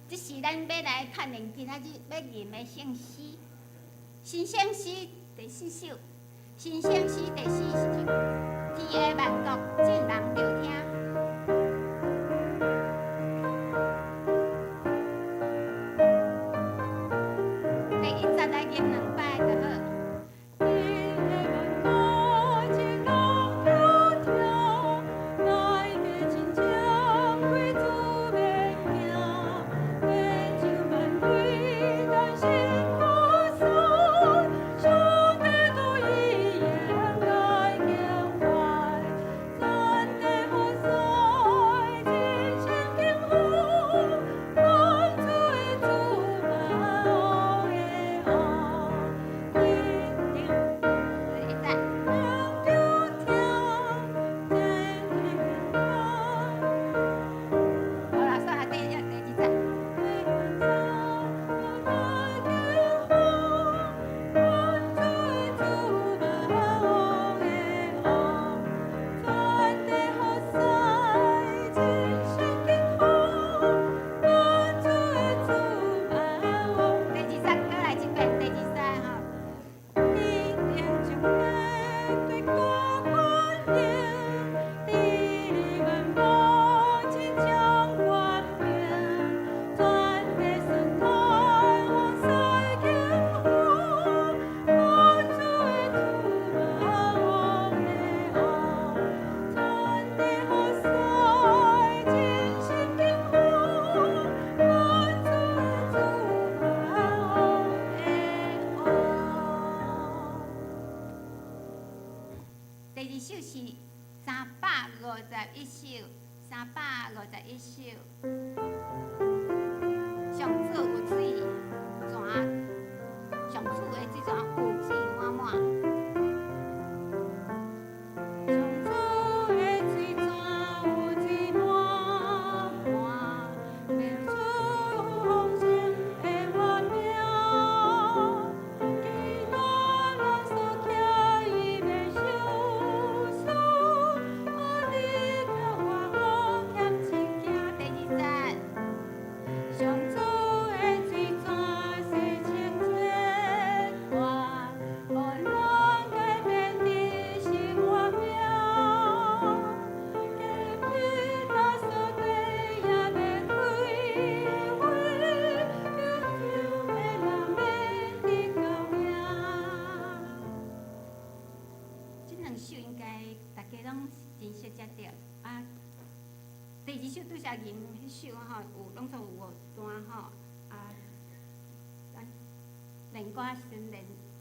這是咱欲來確認今仔日欲吟的聖詩，新聖詩第四首，新聖詩第四首，天下萬國眾人著聽。第一節來吟兩擺就好。好啦，算啦，第二節。第二節，閣來一遍，第二節吼。第二首是351首，351首。上主有水泉，上主的水泉有水滿滿。上主的水泉有水滿滿，描出豐盛的活命。基督人所徛伊袂受損，予你甲我無欠一件。第二節，上主的水泉洗清潔活，予咱改變的生活命。隔壁大掃地也袂開花，求救的人免得到命。這兩首應該大家攏真熟才對啊。第二首拄才吟彼首吼，有攏總有五段吼啊。咱練歌時陣練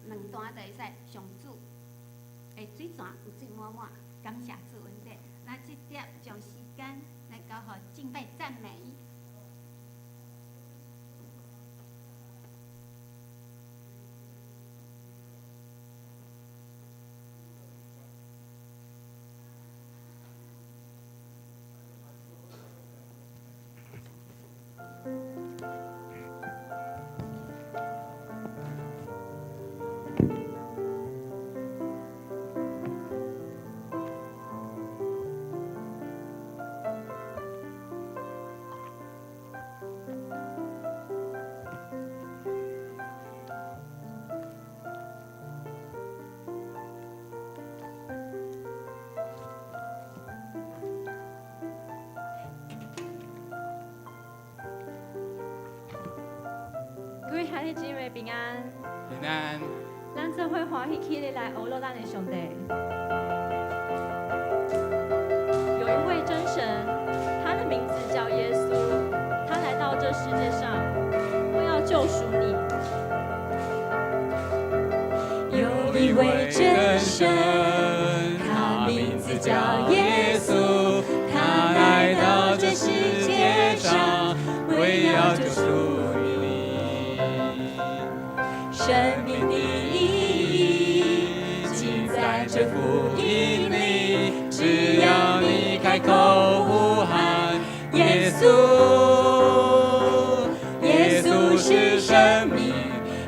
兩段就會使。上主的水泉有水滿滿，感謝主恩典。咱這碟將時間來交予敬拜讚美。各位兄弟姊妹平安，平安。咱做伙歡喜起來來學樂咱的上帝。有一位真神，他的名字叫耶穌，他來到這世界上，為要救贖你。有一位真神，他名字叫耶穌，他來到這世界上，為要救贖你。生命的意義盡在這福音裡，只要你開口呼喊耶穌，耶穌是生命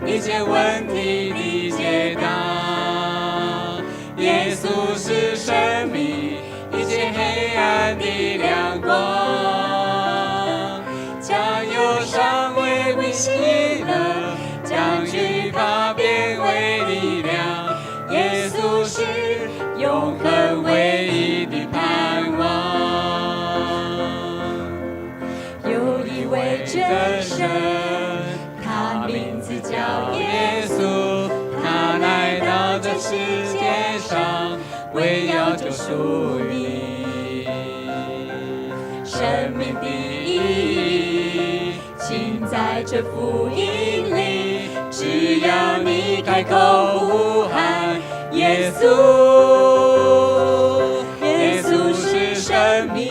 一切問題的解答。耶穌是生命一切黑暗的亮光，將憂傷喜樂，將懼怕變為力量。耶穌是永恆唯一的盼望。有一位真神，他名字叫耶穌，他來到這世界上，為要救贖你。生命的意義，盡在這福音裡，只要你開口呼喊耶穌，耶穌是生命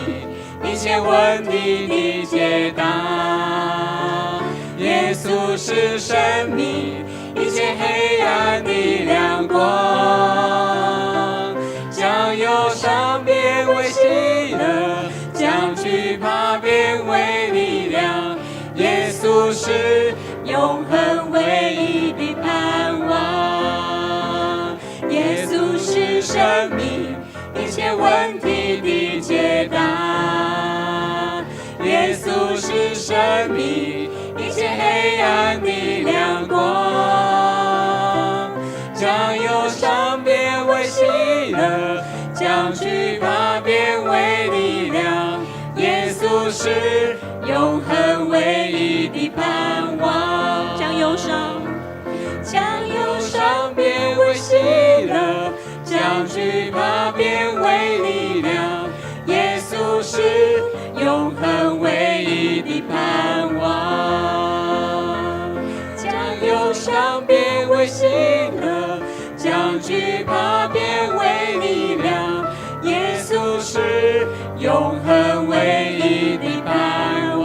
一切問題的解答。耶穌是生命一切黑暗的亮光，將憂傷變為喜樂，將懼怕變為力量。耶穌是永恆唯一的盼望。耶穌是生命一切問題的解答。耶穌是生命一切黑暗的亮光，將憂傷變為喜樂，將懼怕變為力量。耶穌是永恆唯一的盼望。將憂傷，將憂傷變為喜樂，將懼怕變為力量。耶穌是永恆唯一的盼望。將憂傷變為喜樂，將懼怕變為力量。耶穌是永恆唯一的盼望。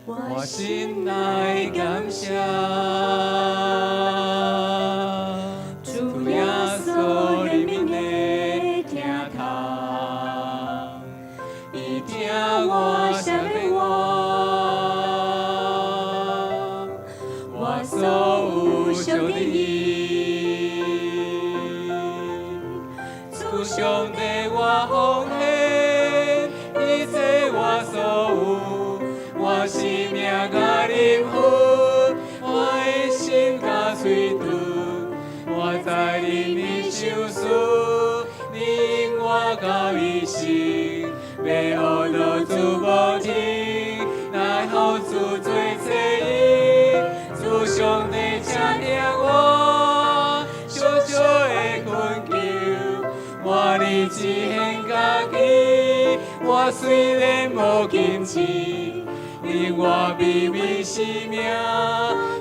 我心內感謝主耶穌憐憫的疼痛，伊疼我，赦免我，我所有小的義。主上帝，我奉獻一切我所有。我生命佮靈魂，我的心佮喙唇，我知恁的相思，你引我到一生，欲學落主無停，來予主做祭。主上帝，請聽我小小的懇求，我立志獻家己，我雖然無金錢。用我卑微生命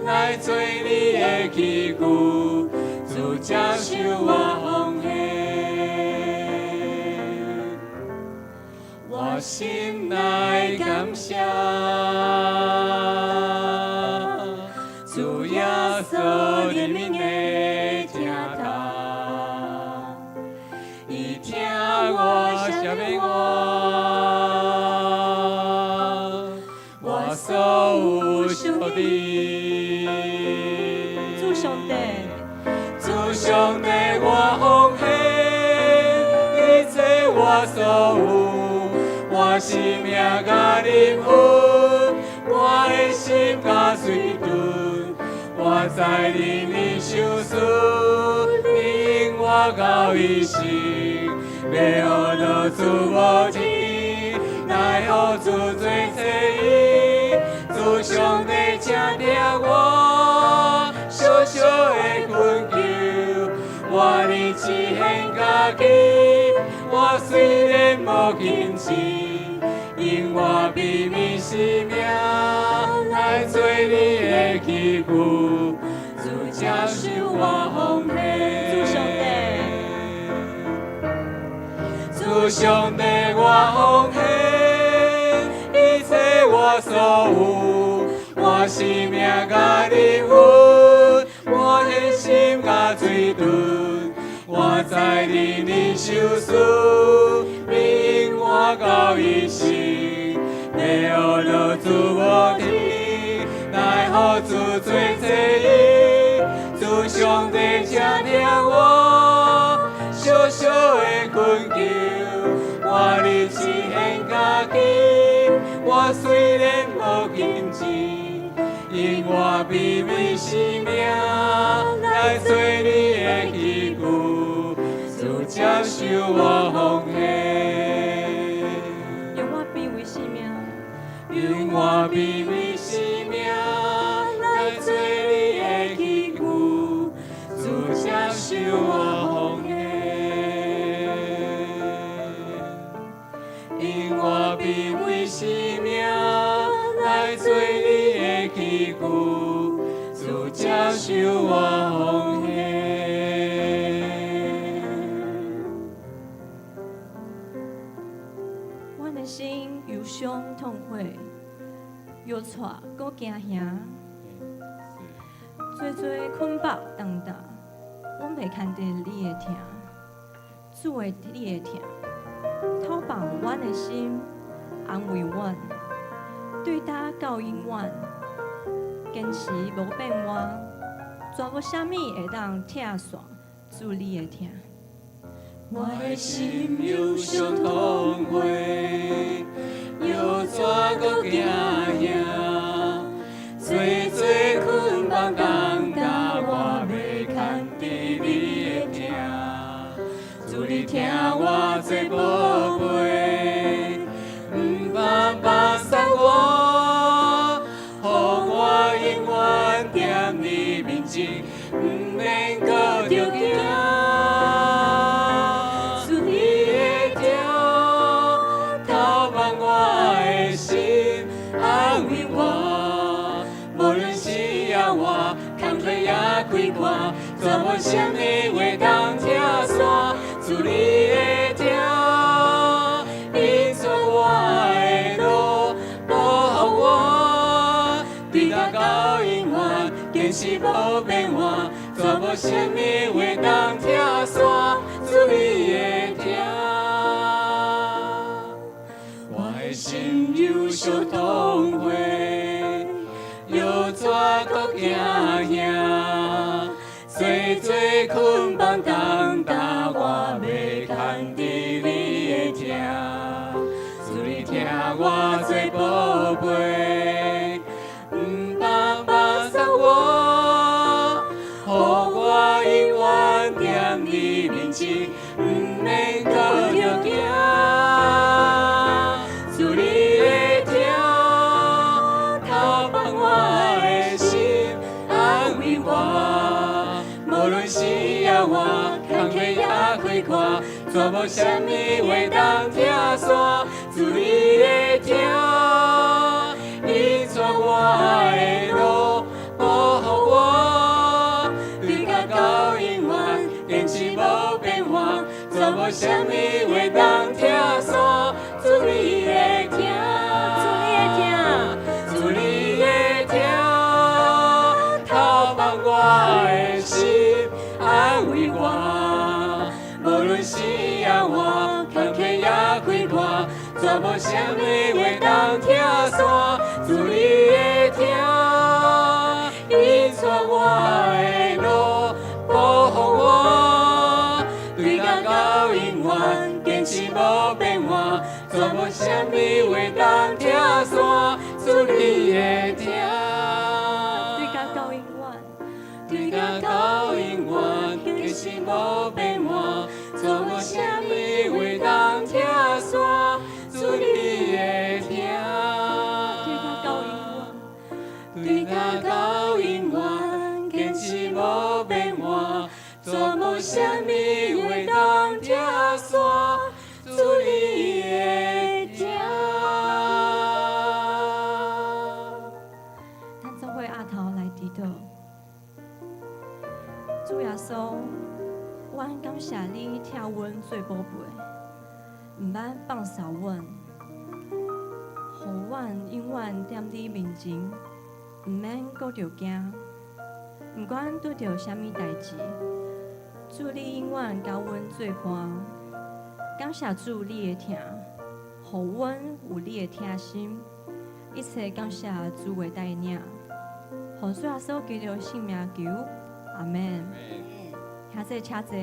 來做你的器具，主接受我奉獻。我心內感謝主耶穌憐憫的疼痛，伊疼我，赦免我。所有小弟，主上帝，主上帝，我奉獻一切我所有，我生命佮靈魂，我的心佮喙唇，我知恁的相思，你引我到一生，欲學落主無停，來予主做祭。主上帝，請聽我小小的懇求，我立志獻家己，我雖然無金錢，用我卑微生命來做你的器具，主接受我奉獻。主上帝，主上帝，我奉獻一切我所有。我生命佮靈魂，我的心佮嘴唇，我知你年受事，你永活到一生，要学落主无天，来予主做祭司，主上帝請聽我小小的懇求，我日子獻家己，我雖然無金錢，用我卑微生命來做你的器具，主接受我奉獻。用我卑微生命，用我卑微生命來做你的器具，主接受我奉獻。用我卑微生命來做你的器具，主接受我奉獻。阮的心憂傷痛悔，搖掣閣驚嚇，濟濟捆綁重擔，阮袂堪得你的疼，主的你的疼，透放阮的心，安慰阮，對今到永遠，堅持無變換，絕無啥物會當拆散主你的疼。我的心憂傷痛悔，搖掣閣驚嚇，濟濟捆綁重擔，我袂堪得你的疼，主你疼我做寶貝，毋通放散我，予我永遠踮你面前，毋免閣著驚。主你的疼，透放我的心，安慰我。無論死抑活，工課抑快活，絕無啥物會當拆散。主你的疼，引帶我的路，保護我，對今到永遠，堅持無變換，絕無啥物會當拆散。主你的疼，我的心憂傷痛悔，搖掣閣驚嚇，濟濟捆綁重擔，我袂堪得你的疼，主你疼我做寶貝，毋通放散我，予我永遠踮你面前，毋免閣著驚。主你的疼，透放我的心，安慰我。無論死抑活，工課抑快活，絕無啥物會當拆散。主你的疼，引帶我的路，保護我，對今到永遠，堅持無變換，絕無啥物會當拆散。主你的疼，主你的疼，主你的疼，透放我的心，安慰我。無論死抑活，工課抑快活，絕無啥物會當拆散。主你的疼，引帶我的路，保護我，對今到永遠，堅持無變換，絕無啥物會當拆散。主你的疼，對今到永遠，對今到永遠，堅持無變換，絕無啥物會當拆散。主你的疼，對今到永遠，對今到永遠，堅持無變換，絕無啥物會當拆散。主你的疼。咱做伙阿頭來祈禱。主耶穌，阮感謝你疼阮做寶貝，毋捌放捨阮，予阮永遠踮你面前，毋免閣著驚。毋管拄著啥物代誌，主你永遠佮阮做伴，感謝主你的疼，予阮有你的疼心，一切感謝主的帶領，奉主耶穌基督聖名求，阿門。兄弟請坐。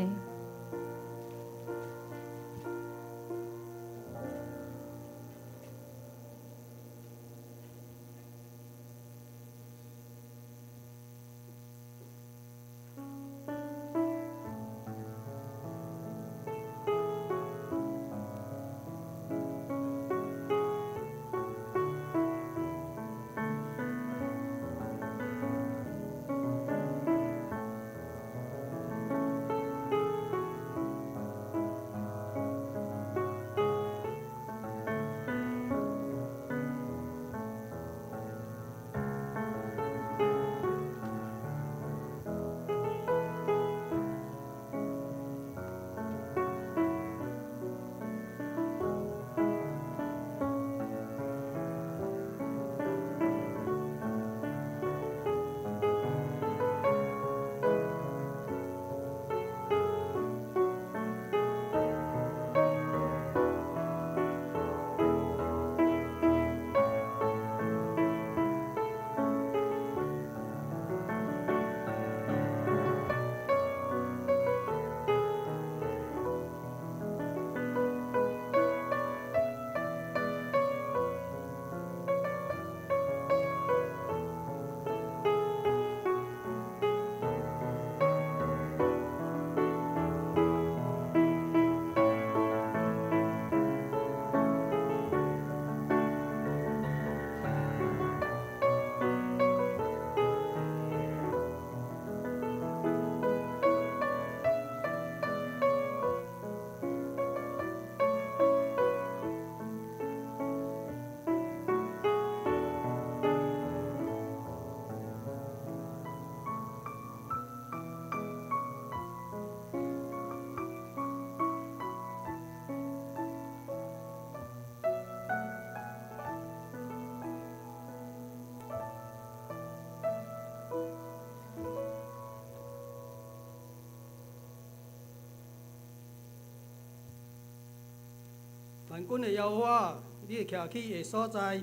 萬軍的耶和華，你會徛起的所在，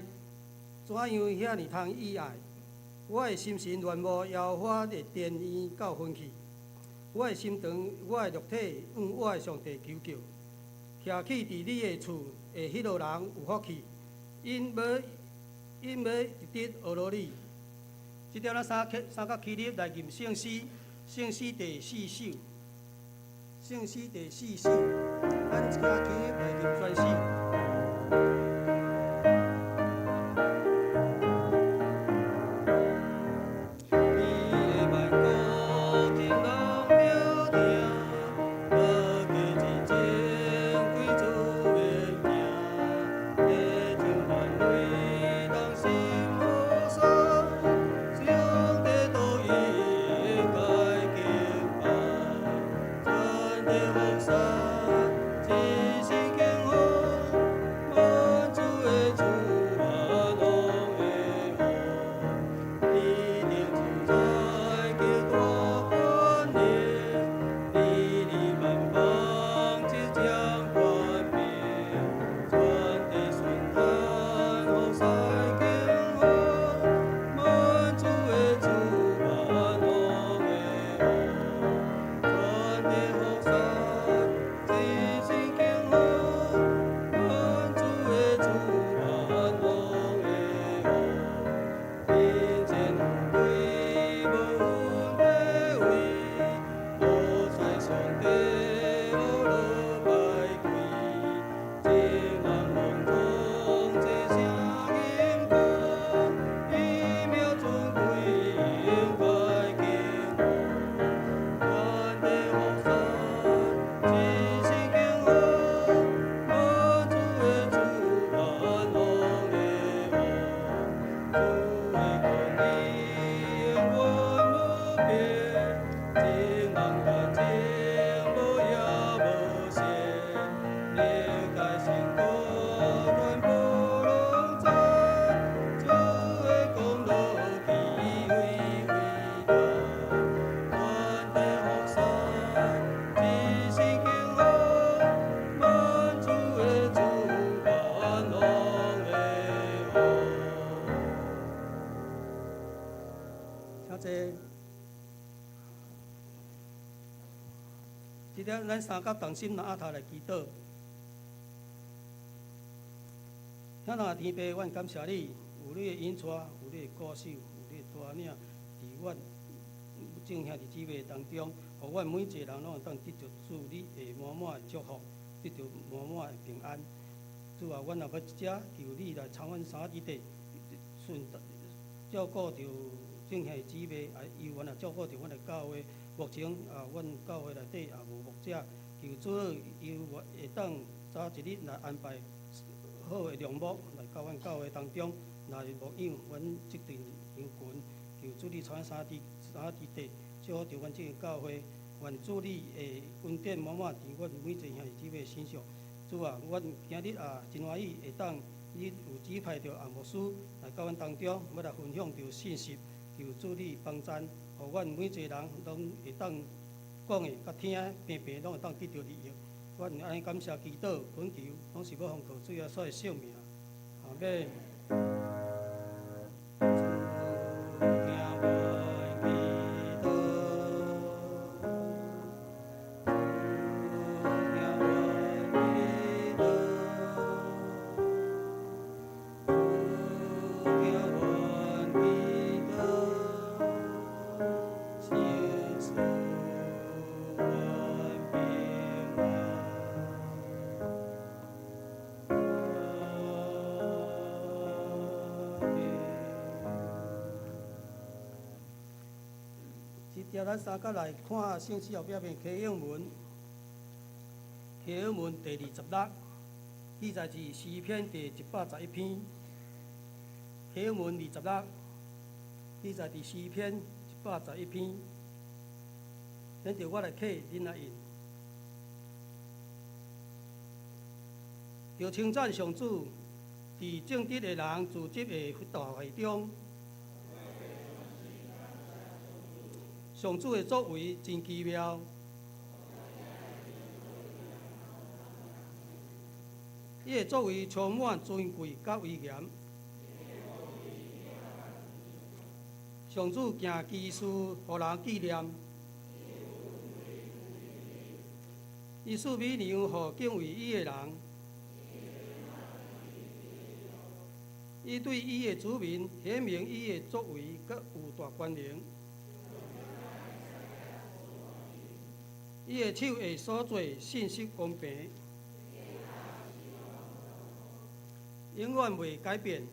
怎樣遐爾通意愛？我的心神戀慕耶和華的殿院到昏去，我的心腸，我的肉體向我的上帝求叫。徛起佇你的厝的彼號人有福氣，𪜶欲直直學羅你。這點咱三角起立來吟聖詩，聖詩第四首，聖詩第四首，咱徛起立來吟宣詩。這點咱三甲同心，來阿頭來祈禱。天父天父，阮感謝你，有你的引帶，有你的顧守，有你的帶領，佇阮眾兄弟姊妹當中，予阮每一个人攏會當得著主你的滿滿的祝福，得著滿滿的平安。主啊，阮若欲遮求你來參阮三之地，順照顧著眾兄弟姊妹，啊，猶原也照顧著阮的教會。目前啊，阮教會內底也無牧者，求主猶原會當早一日來安排好的良牧來到阮教會當中來牧養阮這陣羊群。求主你參三之三之地，照顧著阮這个教會，願主你的恩典滿滿佇阮每一个兄弟姊妹身上。主啊，阮今日也真歡喜會當你有指派著洪牧師來到阮當中，欲來分享著信息，求主你幫贊，予阮每一个人攏會當講的、佮聽的，平平攏會當得著利益。阮按呢感謝祈禱、懇求，攏是欲奉靠主耶穌的聖名。阿們。主聽阮祈禱，主聽阮祈禱，主聽阮祈禱，求賜阮平安。阿們。這條咱三角來看聖書後壁面啟應文，啟應文第26，記載是詩篇第111篇。啟應文26，記載佇詩篇111篇。現在我來啟，恁來印。著稱讚上主，佇正直的人聚集的大會中，上主的作為真奇妙，伊的作為充滿尊貴佮威嚴。上主行奇事，予人紀念。伊賜美糧予敬畏伊的人，伊對伊的子民顯明伊的作為，閣有大權能。伊的手的所做信實公平，永遠袂改變。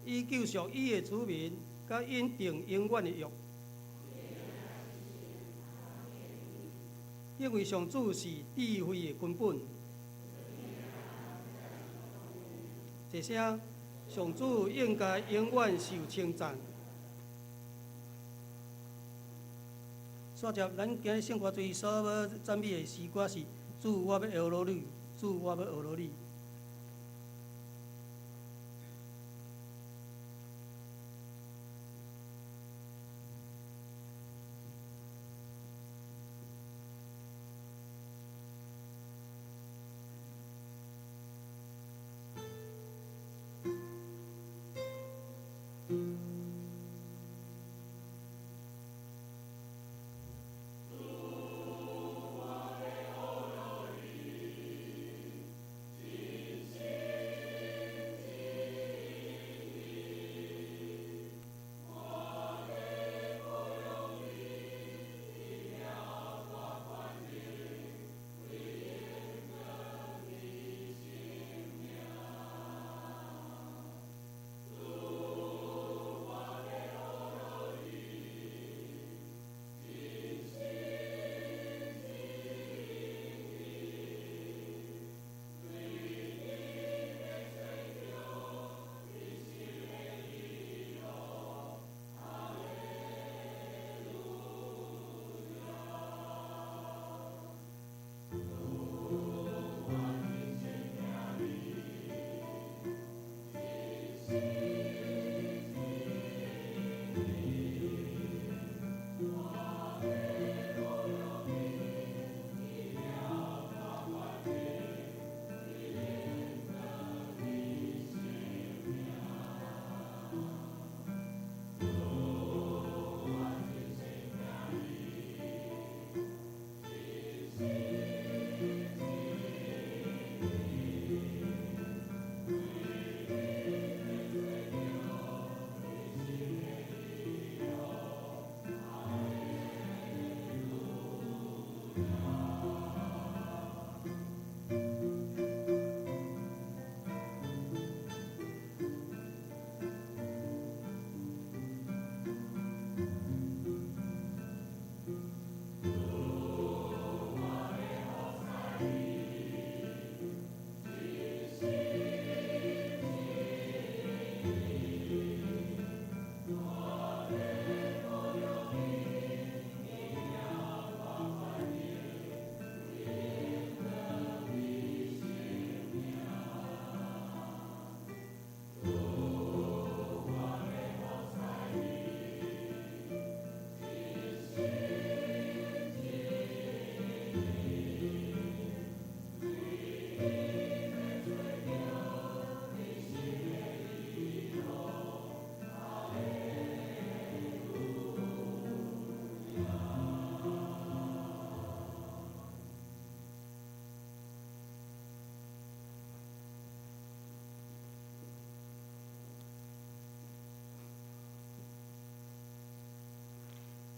伊救贖伊的子民，佮引定永遠的約。因為上主是智慧的根本。這聲，上主應該永遠受稱讚。煞接，咱今日聖歌隊所欲讚美的詩歌是：主，我欲學落你，主，我欲學落你。主，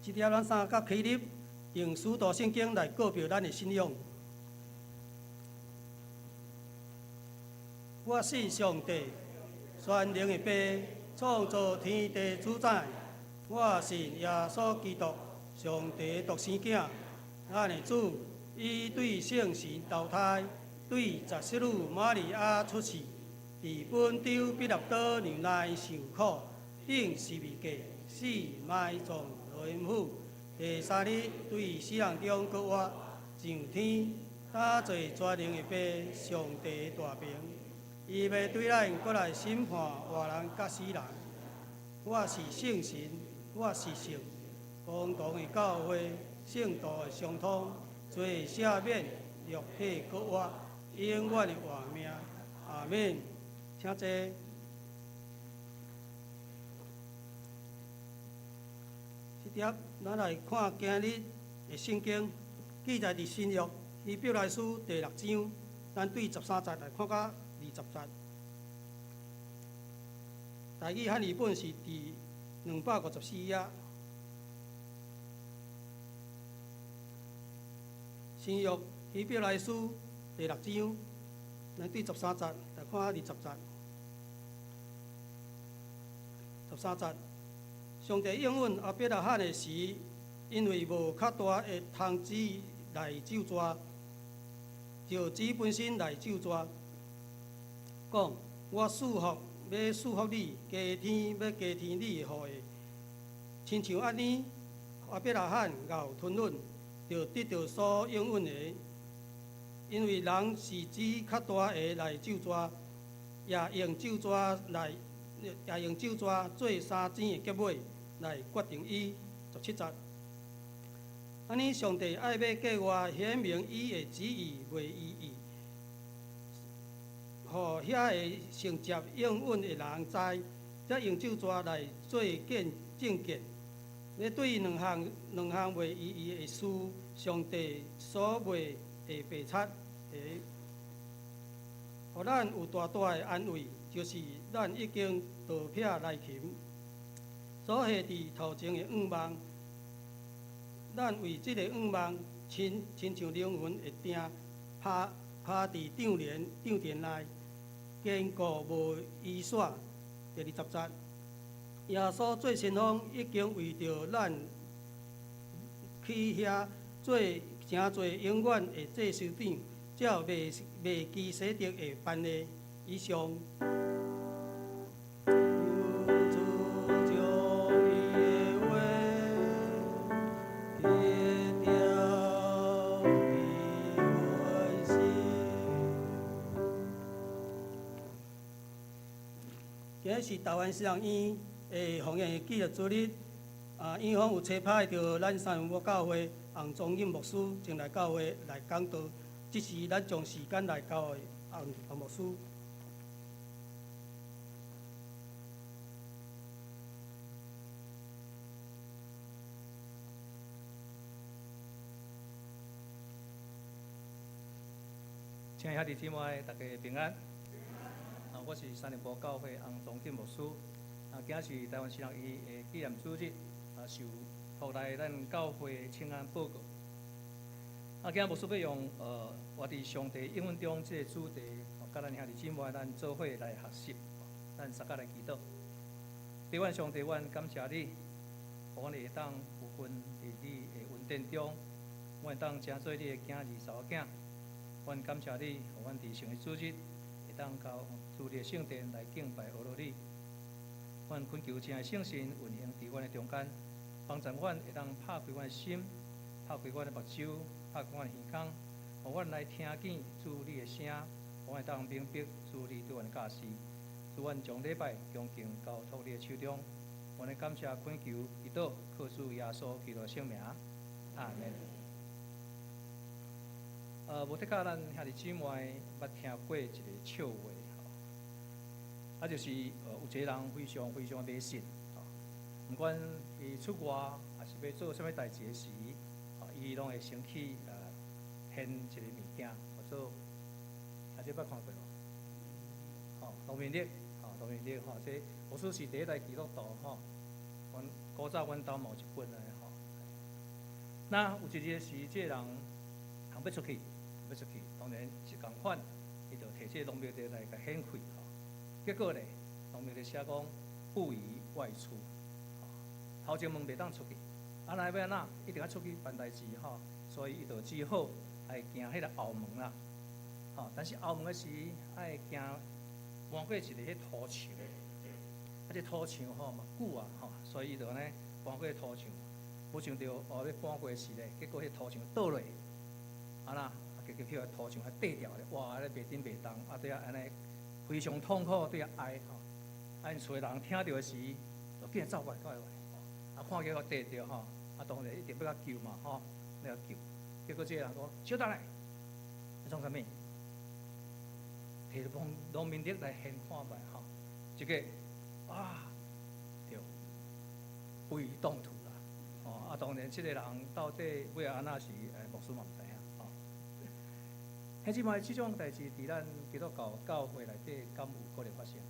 這粒咱三甲起立，用使徒聖經來告白咱的信仰。我信上帝，全能的父，創造天地主宰。我信耶穌基督，上帝獨生囝，咱的主，伊對聖神投胎，對十四女瑪利亞出世，佇本丟彼拉多年內受苦，釘十字架，死埋葬落陰府，第三日對死人中閣活，上天，搭坐全能的父上帝大爿。伊欲對咱閣來審判活人佮死人。我是聖神，我是聖公同的教會，聖徒的相通，罪赦免，肉體閣活，永遠的活命。阿門。請坐。這碟咱來看今日的聖經，記載佇新約希伯來書第六章，咱對十三節來看到20節。台語漢語本是佇254頁。新約希伯來書第六章，咱對十三節來看二十節。十三節，上帝應允亞伯拉罕的時，因為無較大的通子來咒詛，就子本身來咒詛，講我賜福欲賜福你，加添欲加添你的後裔。親像按呢，亞伯拉罕𠢕吞忍，就得著所應允的。因為人是指較大的來咒詛，也用咒詛來，也用咒詛做三子的結尾來決定伊。17節，按呢，上帝愛欲格外顯明伊的旨意袂移意，予遐个承接應允的人知，才用咒詛來做見證見。欲對兩項兩項袂移意的事，上帝所袂會白賊的，予咱有大大的安慰，就是咱已經逃避來擒，所下佇頭前的向望，咱為這個向望，親親像靈魂會定拍拍佇帳簾帳殿內，堅固無移徙。第20節，耶穌做先鋒，已經為著咱去遐做成做永遠的祭司長，照麥麥基洗德的範例以上。求主將伊的話得著佇阮心。今日是台灣神學院的方言紀念主日，啊，院方有差派著咱三文埔教會洪宗錦牧師前來教會來講道。這時，咱將時間來交予洪洪牧師。親愛兄弟姊妹，大家平安。啊，我是三重埔教會洪宗錦牧師。啊，今仔是台灣神學院的紀念主日，啊，受託來咱教會請安報告。啊，今仔牧師欲用活佇上帝應允中這个主題，佮咱兄弟姊妹咱做伙來學習，咱相佮來祈禱。父阮上帝，阮感謝你，予阮會當有份佇你的恩典中，阮會當成做你的囝兒查某囝。阮感謝你，予阮佇聖日主日會當到主你的聖殿來敬拜阿羅你。阮懇求親愛聖神運行佇阮的中間，幫助阮會當拍開阮的心，拍開阮的目睭，拍開阮的耳孔，予阮來聽見主你的聲，予阮會當明白主你對阮的教示。主，阮將禮拜恭敬交託你的手中，阮的感謝懇求祈禱，靠主耶穌基督的聖名，阿門。無的確，咱兄弟姊妹捌聽過一个笑話，啊，就是有一个人非常非常迷信，毋管伊出外抑是欲做啥物代誌的時，伊攏會先去獻一个物件，叫做，啊，這捌看過無？吼，羅密曆，吼，羅密曆，吼，這牧師是第一代基督徒，吼，阮古早阮兜嘛有一本的，吼，那有一日時，這個人通欲出去，欲出去，當然是仝款，伊就提這個農曆曆來共顯開吼。結果咧，農曆曆寫講不宜外出，頭前門袂當出去，啊，若欲按怎，一定愛出去辦代誌吼，所以伊就只好愛行彼个後門啦。吼，但是後門的時愛行搬過一个彼土牆，啊，這土牆吼嘛久啊吼，所以伊就按呢搬過土牆，無想著哦欲搬過時咧，結果彼土牆倒落，啊啦，結果去予土牆啊硩掉咧，哇！按呢袂振袂動，啊對啊按呢非常痛苦對啊哀吼，啊𪜶厝的人聽著的時，就緊走過來過來，啊看見我硩著吼，啊當然一定欲共救嘛吼，欲共救。結果這个人講：小等下，你創啥物？提農農民曆來現看覓吼，這个啊，對，不宜動土啦。哦，啊當然這个人到底尾按怎是，牧師嘛毋知影吼。兄姊妹，這種代誌佇咱基督教教會內底，敢有可能發生？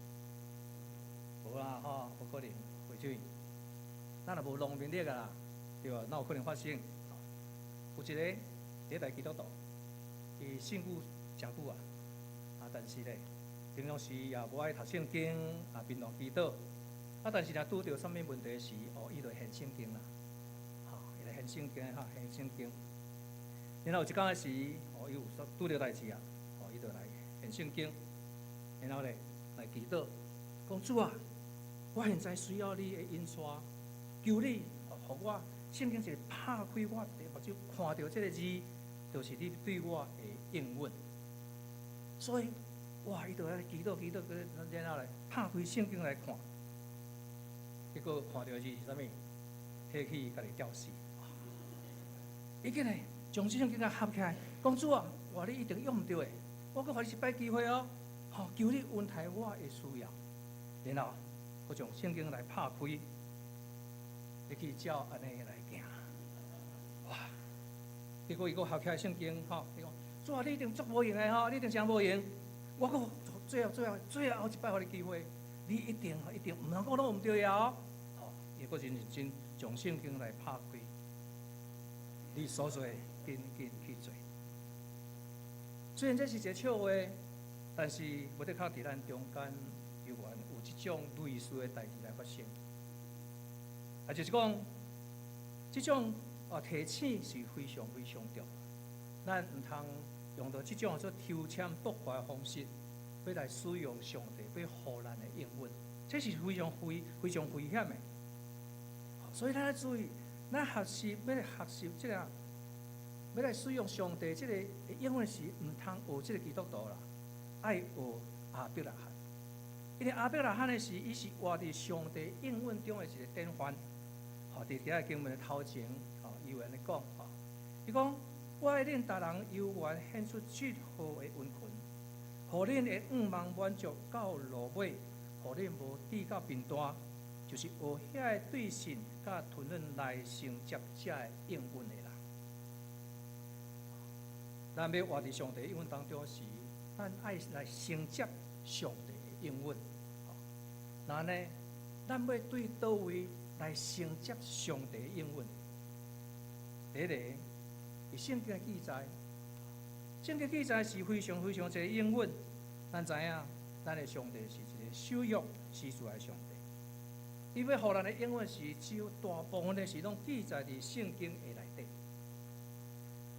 無啦吼，無可能，會長。咱若無農民曆啊，對無？哪有可能發生？有一个第一代基督徒，伊信主誠久啊，啊，但是咧，平常時也無愛讀聖經，啊，平常祈禱，啊，但是若拄著啥物問題時，哦，伊就現聖經啦，吼，伊就現聖經，吼，現聖經。然後有一工的時，哦，伊有拄著代誌啊，哦，伊就來現聖經，然後咧來祈禱，講主啊，我現在需要你的引帶，求你，予我聖經一个拍開，我的目睭看著這个字，就是你對我的應允。所以，哇！伊就來祈禱祈禱，然後來拍開聖經來看，結果看著的字是啥物？提起家己吊死。伊竟然將這聖經共合起來，講主啊，哇！你一定用毋著的，我閣予你一擺機會哦，吼，求你恩待我的需要。然後，閣將聖經來拍開，你去照按呢來行。哇！結果伊閣合起來聖經，吼，伊講主啊，你一定足無閒的吼，你一定誠無閒。我閣最後最後最後一擺予你機會，你一定一定毋通講攏毋對啊！吼，伊閣真認真將聖經來拍開，你所做緊緊去做。雖然這是一個笑話，但是無的確佇咱中間猶原有這種類似的代誌來發生。啊，就是講，這種啊提醒是非常非常重要。咱毋通用著這種做抽籤卜卦的方式，欲來使用上帝欲予咱的應允，這是非常危非常危險的。所以咱愛注意，咱學習欲來學習這個，欲來使用上帝這個應允時，毋通學這個基督徒啦，愛學亞伯拉罕。因為亞伯拉罕的時，伊是活佇上帝應允中的一個典範。吼，佇今仔經文的頭前，吼，伊有按呢講，吼，伊講：我愛恁逐人猶原顯出這號的殷勤，予恁的願望滿足到落尾，予恁無致到貧惰，就是學遐個對信佮吞忍來承接這个應允的人。咱欲活佇上帝應允當中時，咱愛來承接上帝的應允。那呢，咱欲對佗位來承接上帝的應允？第一個，佇聖經的記載，聖經記載是非常非常濟應允。咱知影，咱的上帝是一個守約施慈愛的上帝。伊欲予咱的應允是只有大部分的是攏記載佇聖經的內底。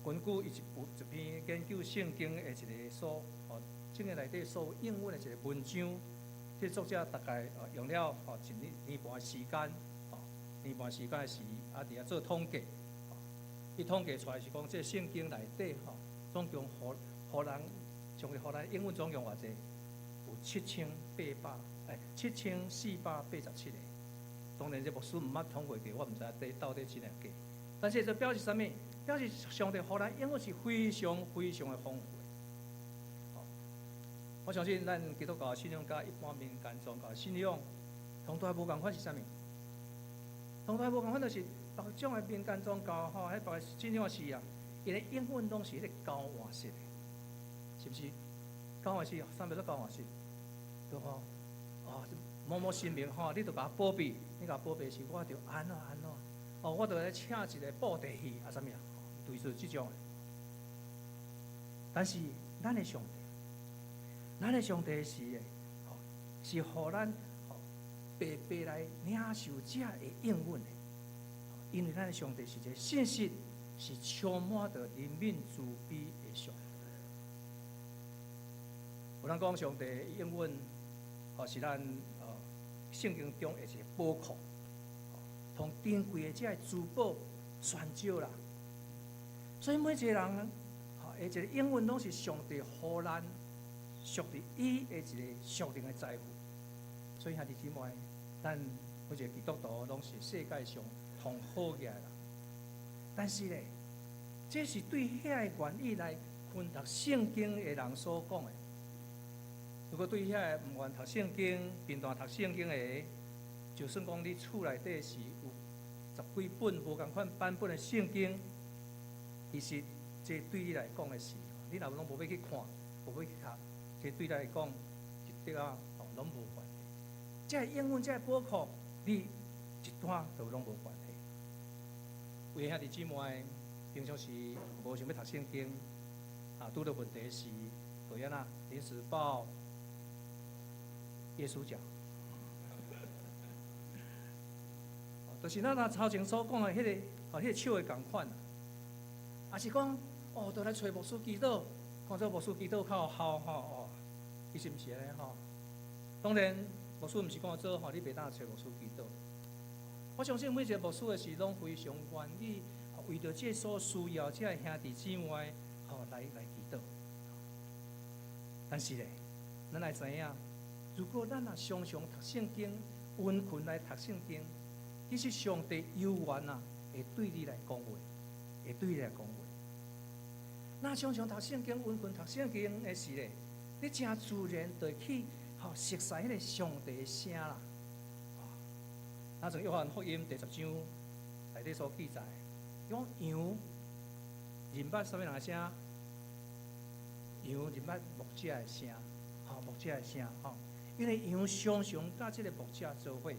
根據伊一有一篇研究聖經的一个所，哦，聖經內底所有應允的一个文章，這作者大概用了吼一年年半的時間，吼年半時間的時，啊佇遐做統計，伊統計出來是講，這聖經內底吼，總共予予人，上帝予咱應允總共偌濟？有7800，哎，7487個。當然，這牧師毋捌統計過，我毋知影到底真抑假。但是這表示啥物？表示上帝予咱應允是非常非常的豐富的。我相信咱基督教信仰佮一般民間宗教信仰，同大無仝款是啥物？同大無仝款就是別種的民間宗教吼，彼別个信仰是啊，伊的應允攏是彼个交換式的，是毋是？交換式，啥物叫做交換式？對吼？哦，某某神明吼，你著共我保庇，你共我保庇時，我就按怎按怎。哦，我就來請一個布袋戲啊，啥物啊，類似這種的。但是咱的上帝，咱的上帝是的，是予咱白白來領受這个應允的，因為咱的上帝是一个信實，是充滿著憐憫慈悲的上帝。有人講上帝應允，是咱聖經中的一个寶庫，同珍貴的這个珠寶相少啦。所以每一個人，的一個應允攏是上帝予咱屬佇伊的一個屬靈的財富。所以兄弟姊妹，咱每一個基督徒攏是世界上上好額的人。但是咧，這是對遐个願意來薰讀聖經的人所講的。如果對遐个毋願讀聖經、貧惰讀聖經的，就算講你厝內底是有十幾本無仝款版本的聖經，其實這對你來講的是，你若攏無欲去看，無欲去讀，這對你來講一滴仔哦攏無關係。這个應允，這个寶庫，你一段都攏無關係。有的兄弟姊妹平常時無想欲讀聖經，啊，拄著問題時，就按怎臨時抱耶穌腳，就是咱若頭前所講的彼个，哦，彼个手的仝款，抑是講，哦，就來揣牧師祈禱，看做牧師祈禱較有效吼，哦，其實毋是按呢吼。當然，牧師毋是講做吼，你袂當揣牧師祈禱。我相信每一个牧師的時攏非常願意為著這所需要這个兄弟姊妹，吼來祈禱。但是咧，咱愛知影，如果咱若常常讀聖經，殷勤來讀聖經，其實上帝猶原啊，會對你來講話，會對你來講話。若常常讀聖經，殷勤讀聖經的時咧，你誠自然就會去吼熟悉彼个上帝的聲啦。那從約翰福音第10章內底所記載，講羊認捌啥物人的聲？羊認捌牧者的聲，吼牧者的聲，吼。因為羊常常佮這个牧者做伙，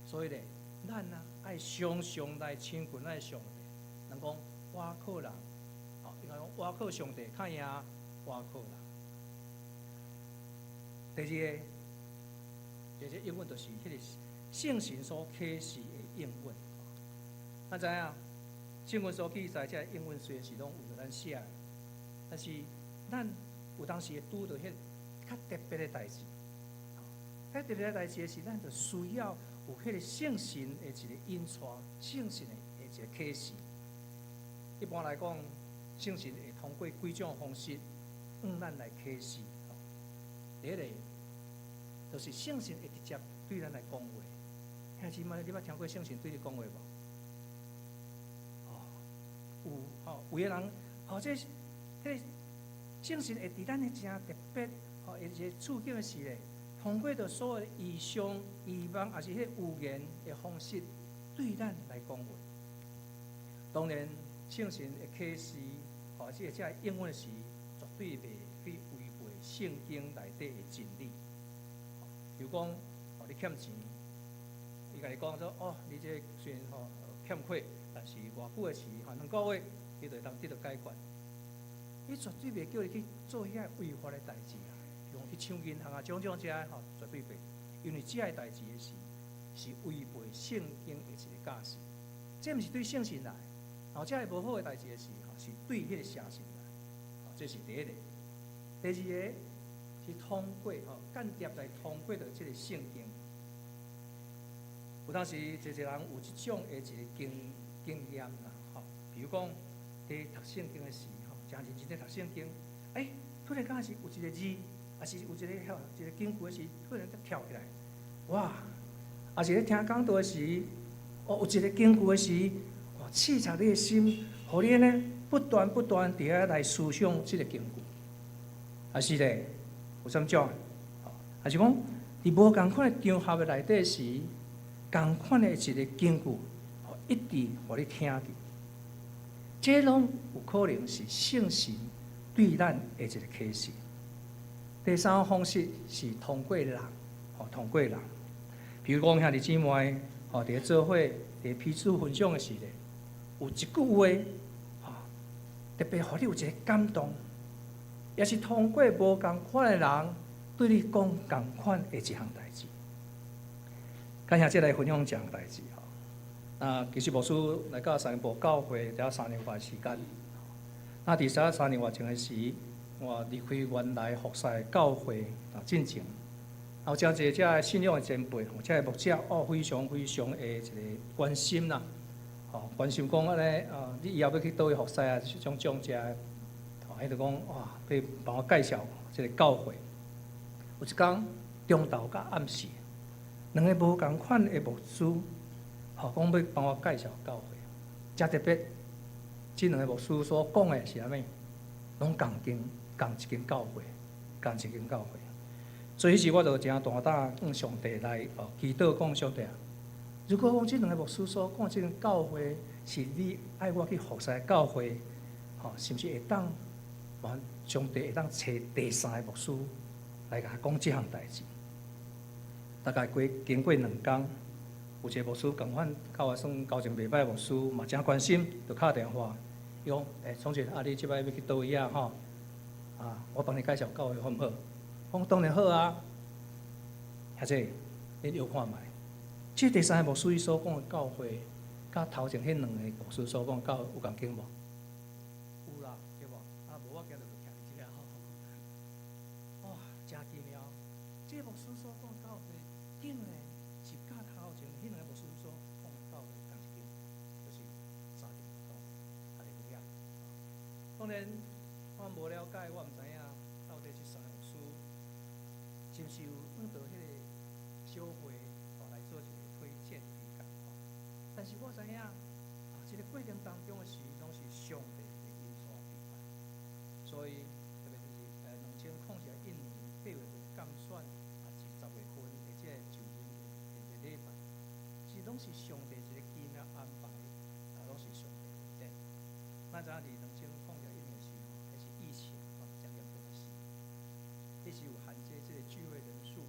所以咧，咱啊愛常常來親近咱的上帝。人講倚靠人，吼，應該講倚靠上帝，較贏倚靠人。第二个，這個應允就是彼个聖神所啟示的應允。咱知影，聖經所記載這个應允雖然是攏為著咱寫的，但是咱有當時會拄著彼較特別的代誌。較特別的代誌是，咱就需要有彼个聖神的一個引帶，聖神的一個啟示。一般來講，聖神會通過幾種方式向咱來啟示。第一个，就是聖神會直接對咱來講話。兄姊妹，你捌聽過聖神對你講話無？哦，有吼，有的人，吼，這彼个聖神會佇咱的誠特別，吼，一個處境的時咧，通過著所謂的異象、異夢，抑是彼个預言的方式，對咱來講話。當然，聖神的啟示，吼，這個這應允時，絕對袂去違背聖經內底的真理。比如講，哦，你欠錢，伊共你講說，哦，你這雖然吼欠虧，但是偌久的時，吼2個月，你就會當得到解決。伊絕對袂叫你去做遐違法的代誌啊，比如講去搶銀行啊，種種這吼，絕對袂，因為這个代誌的時，是違背聖經的一个教示，這毋是對聖神來，哦，這个無好的代誌的時，吼，是對彼个邪神來，哦，這是第一个。第二个是通過吼間諜來通過著這个聖經。有當時濟濟人有這種的一个經驗啦，吼，比如講佇讀聖經的時，吼，誠認真咧讀聖經，欸，突然間是有一个字，抑是有一个吼一个經句的時，突然間跳起來，哇！抑是咧聽講道的時，哦，有一个經句的時，哦，刺插你的心，予你呢不斷不斷佇遐來思想這个經句，抑是咧有啥物種？抑是講佇無仝款的場合的內底時，仝款的一个經句，一直予你聽見，這攏有可能是聖神對咱的一个啟示。第三個方式是通過人，吼，通過人。比如講兄弟姊妹，吼，佇咧做伙，佇彼此分享的時咧，有一句話，吼，特別予你有一个感動，也是通過無仝款的人對你講仝款的一項代誌。感謝這來分享這項代誌吼。啊，其實牧師來到三步教會才3年外時間。那佇這3年外前的時，我離開原來服侍的教會啊，進前，有誠濟遮信仰的前輩，遮牧者哦，非常非常的一個關心啦，吼，關心講按呢啊，你以後欲去佗位服侍啊，種種遮，吼，彼就講哇，欲幫我介紹這个教會。有一工中晝佮暗時，兩个無仝款的牧師，吼，講欲幫我介紹教會，誠特別。這兩个牧師所講的是啥物？攏仝間仝一間教會，仝一間教會。所以彼時我就誠大膽向上帝來哦祈禱，講上帝啊，如果講這兩个牧師所講這間教會是你愛我去服侍的教會，吼，是毋是會當，上帝會當揣第三个牧師來共我講這項代誌？大概過經過兩工，有一个牧師仝款，佮我算交情袂䆀牧師嘛，誠關心，就敲電話，伊講：欸，聰杰，啊，你這擺欲去佗位啊？吼，啊，我幫你介紹教會好毋好？我講當然好啊。兄弟，恁捌看覓？這第三个牧師伊所講的教會，佮頭前彼兩個牧師所講教會有仝間無？有啦，對無？啊，無我今日就徛佇這吼。哇，誠奇妙！這牧師所講教會，竟然是佮頭前彼兩个牧師所講的教會仝一間，就是三重教會，哈利路亞。當然，我無了解，我毋知影到底這三个牧師是毋是有按著彼个小會來做一個推薦比較。但是我知影，啊，這个過程當中的時，攏是上帝的引導安排。所以特別就是2011年8月份監選，也是10月份的這个就任的一個禮拜，是攏是上帝一個奇妙安排，啊，攏是上帝恩典。咱知影佇2011年時吼，彼是疫情哦，誠嚴重的時，彼時有限制這个聚會人數，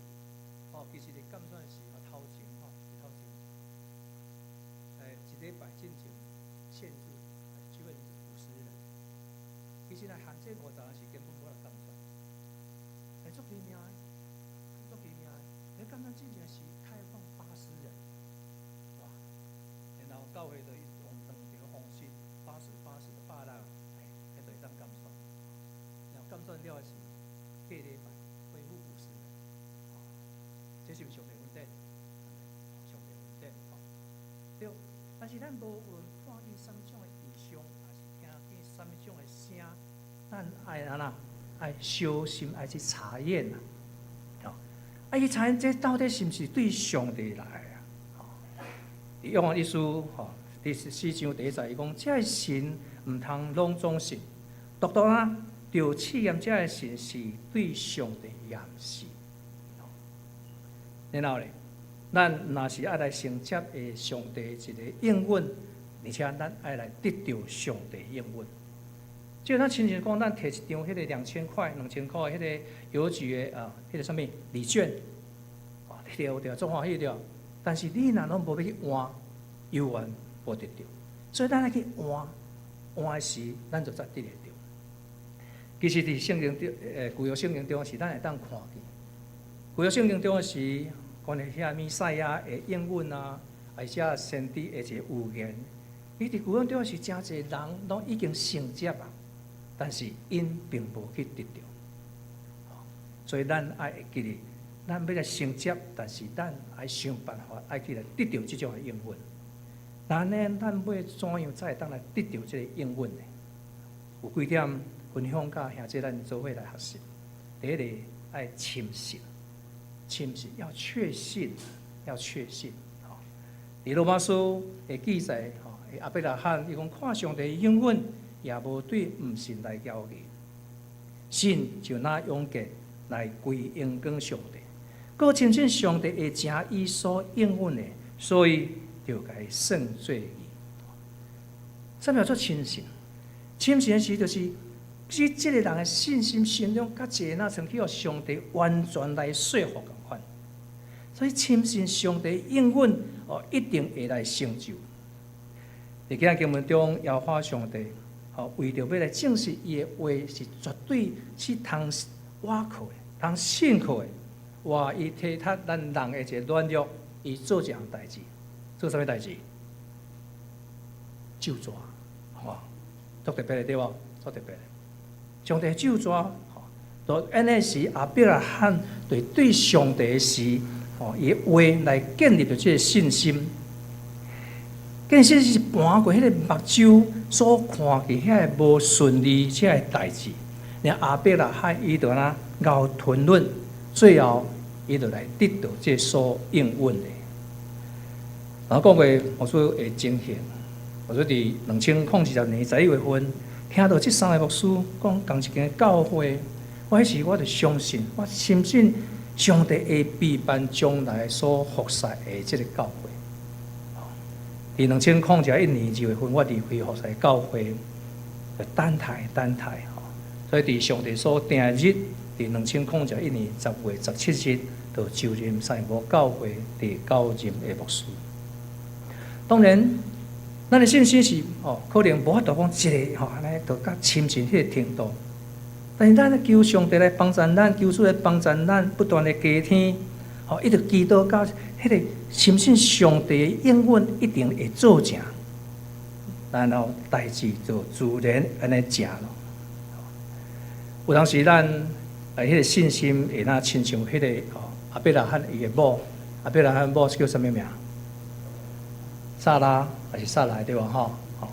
哦，其實佇監選時啊，頭前吼，佇頭前，一禮拜進前限制聚會人數50人，其實若限制50人是根本無法監選，會足奇妙的，足奇妙的，佇監選進前是開放80人，哇，然後教會就用當場方式，80、80的百人，彼就會當監選，然後監選了的是隔禮拜恢復50人，這是毋是上帝恩典？上帝恩典，吼，對。但是咱無論看見啥物種的異象，抑是聽見啥物種的聲，咱愛按怎？愛小心愛去查驗啊！吼，愛去查驗這到底是毋是對上帝來啊？吼，約翰一書吼，第四章第一節伊講：這个神毋通攏總信，獨獨啊，著試驗這个神是對上帝抑毋是。然後咧，咱若是愛來承接的上帝一個應允，而且咱愛來得著上帝應允。就咱親像講，咱提一張彼个2000塊、2000箍彼个郵局的啊，彼个啥物禮券，啊，提著對，足歡喜對。但是你若攏無欲去換，猶原無得著。所以咱愛去換，換的時，咱就才得會著。其實佇聖經中，舊約聖經中是咱會當看見。舊約聖經中的是關於遐彌賽亞的應允啊，或者先知的一個預言。伊佇舊約中是誠濟人攏已經承接啊，但是𪜶並無去得著。所以咱愛會記得，咱欲來承接，但是咱愛想辦法愛去來得著這種的應允。那呢，咱欲怎樣才會當來得著這个應允呢？有幾點分享佮兄弟咱做伙來學習。第一個愛深信，深信要確信，要確信。吼，佇羅馬書會記載，吼，亞伯拉罕伊講看上帝應允，也無對毋信來驕傲，信就若勇健來歸榮光上帝，閣深信上帝會成伊所應允的，所以就共伊算做義。啥物叫做深信？深信的時就是，指這个人的信心心中較濟，若像去予上帝完全來說服仝款。所以深信上帝應允哦，一定會來成就。佇今仔經文中，耶和華上帝吼，為著欲來證實伊的話是絕對是通倚靠的、通信靠的。哇！伊體察咱人的一个軟弱，伊做一項代誌，做啥物代誌？咒詛，吼，足特別的對無？足特別的。上帝咒詛，吼，到按呢時亞伯拉罕對上帝時，吼，伊話來建立著這个信心。建立信心是瞞過彼个目睭所看見遐个無順利這个代誌，爾亞伯拉罕伊就按呢𠢕吞忍，最後伊就來得到這所應允的。然後講過牧師的情形，牧師佇2020年11月份聽到這三个牧師講仝一間教會，我彼時我就相信，我深信上帝會備辦將來所服侍的這个教會。佇2001年2月份，我離開服侍教會，就等待等待吼。所以佇上帝所定的日，佇2001年10月17日，就就任三義埔教會第九任的牧師。當然，咱的信心是哦，可能無法度講一个吼，按呢就較親近彼个程度。但是咱求上帝來幫助咱，求主來幫助咱，不斷的加添，吼，一直祈禱到彼个深信上帝的應允一定會做成，然後代誌就自然按呢成囉。有當時咱彼个信心會若親像彼個哦亞伯拉罕伊的某，亞伯拉罕某叫啥物名？撒拉還是撒萊對無吼？吼，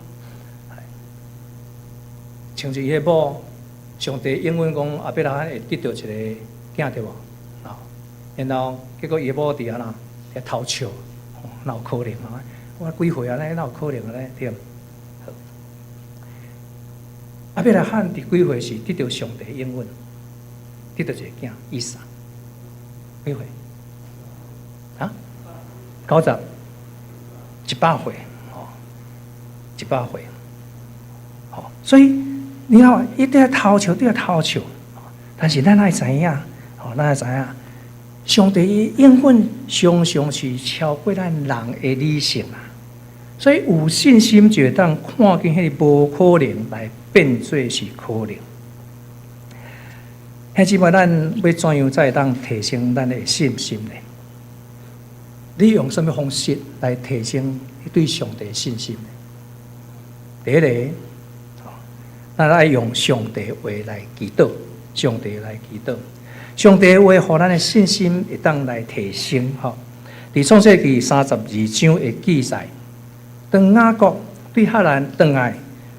親像伊的某，上帝應允講亞伯拉罕會得著一個囝對無？啊，然後結果伊的某佇按怎？佇偷笑，哪有可能啊？我幾歲啊？哪有可能呢？對。好，亞伯拉罕佇幾歲時得著上帝應允，得著一个囝以撒，幾歲？啊？90，100歲，吼，一百歲，吼，所以你看，伊佇遐偷笑，佇遐偷笑，但是咱愛知影，吼，咱愛知影，上帝伊應允常常是超過咱人的理性啊，所以有信心就會當看見彼个無可能來變做是可能。兄姊妹，咱欲怎樣才會當提升咱的信心呢？你用啥物方式來提升你對上帝的信心呢？第一个，咱愛用上帝話來祈禱，上帝來祈禱，上帝話予咱的信心會當來提升。吼，佇創世記32章的記載，當雅各對哈蘭轉來，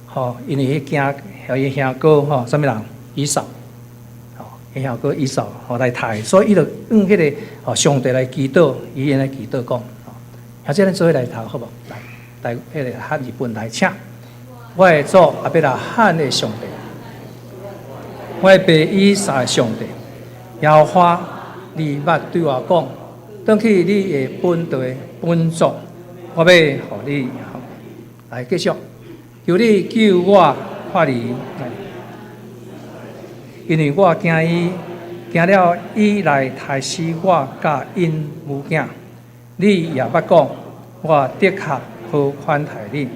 吼，因為彼驚予伊兄哥吼，啥物人？以掃，吼，伊兄哥以掃吼來刣，所以伊就向彼个吼上帝來祈禱，伊來祈禱講，吼，兄姊咱做伙來讀好無？來，來，彼个漢字本來，請。我的祖亞伯拉罕的上帝，我的爸以撒的上帝，耶和華，你捌對我講，轉去你的本地本族，我欲予你。來繼續，求你救我脫離，因為我驚伊，驚了伊來刣死我佮𪜶母囝。你也捌講，我的確好款待你，予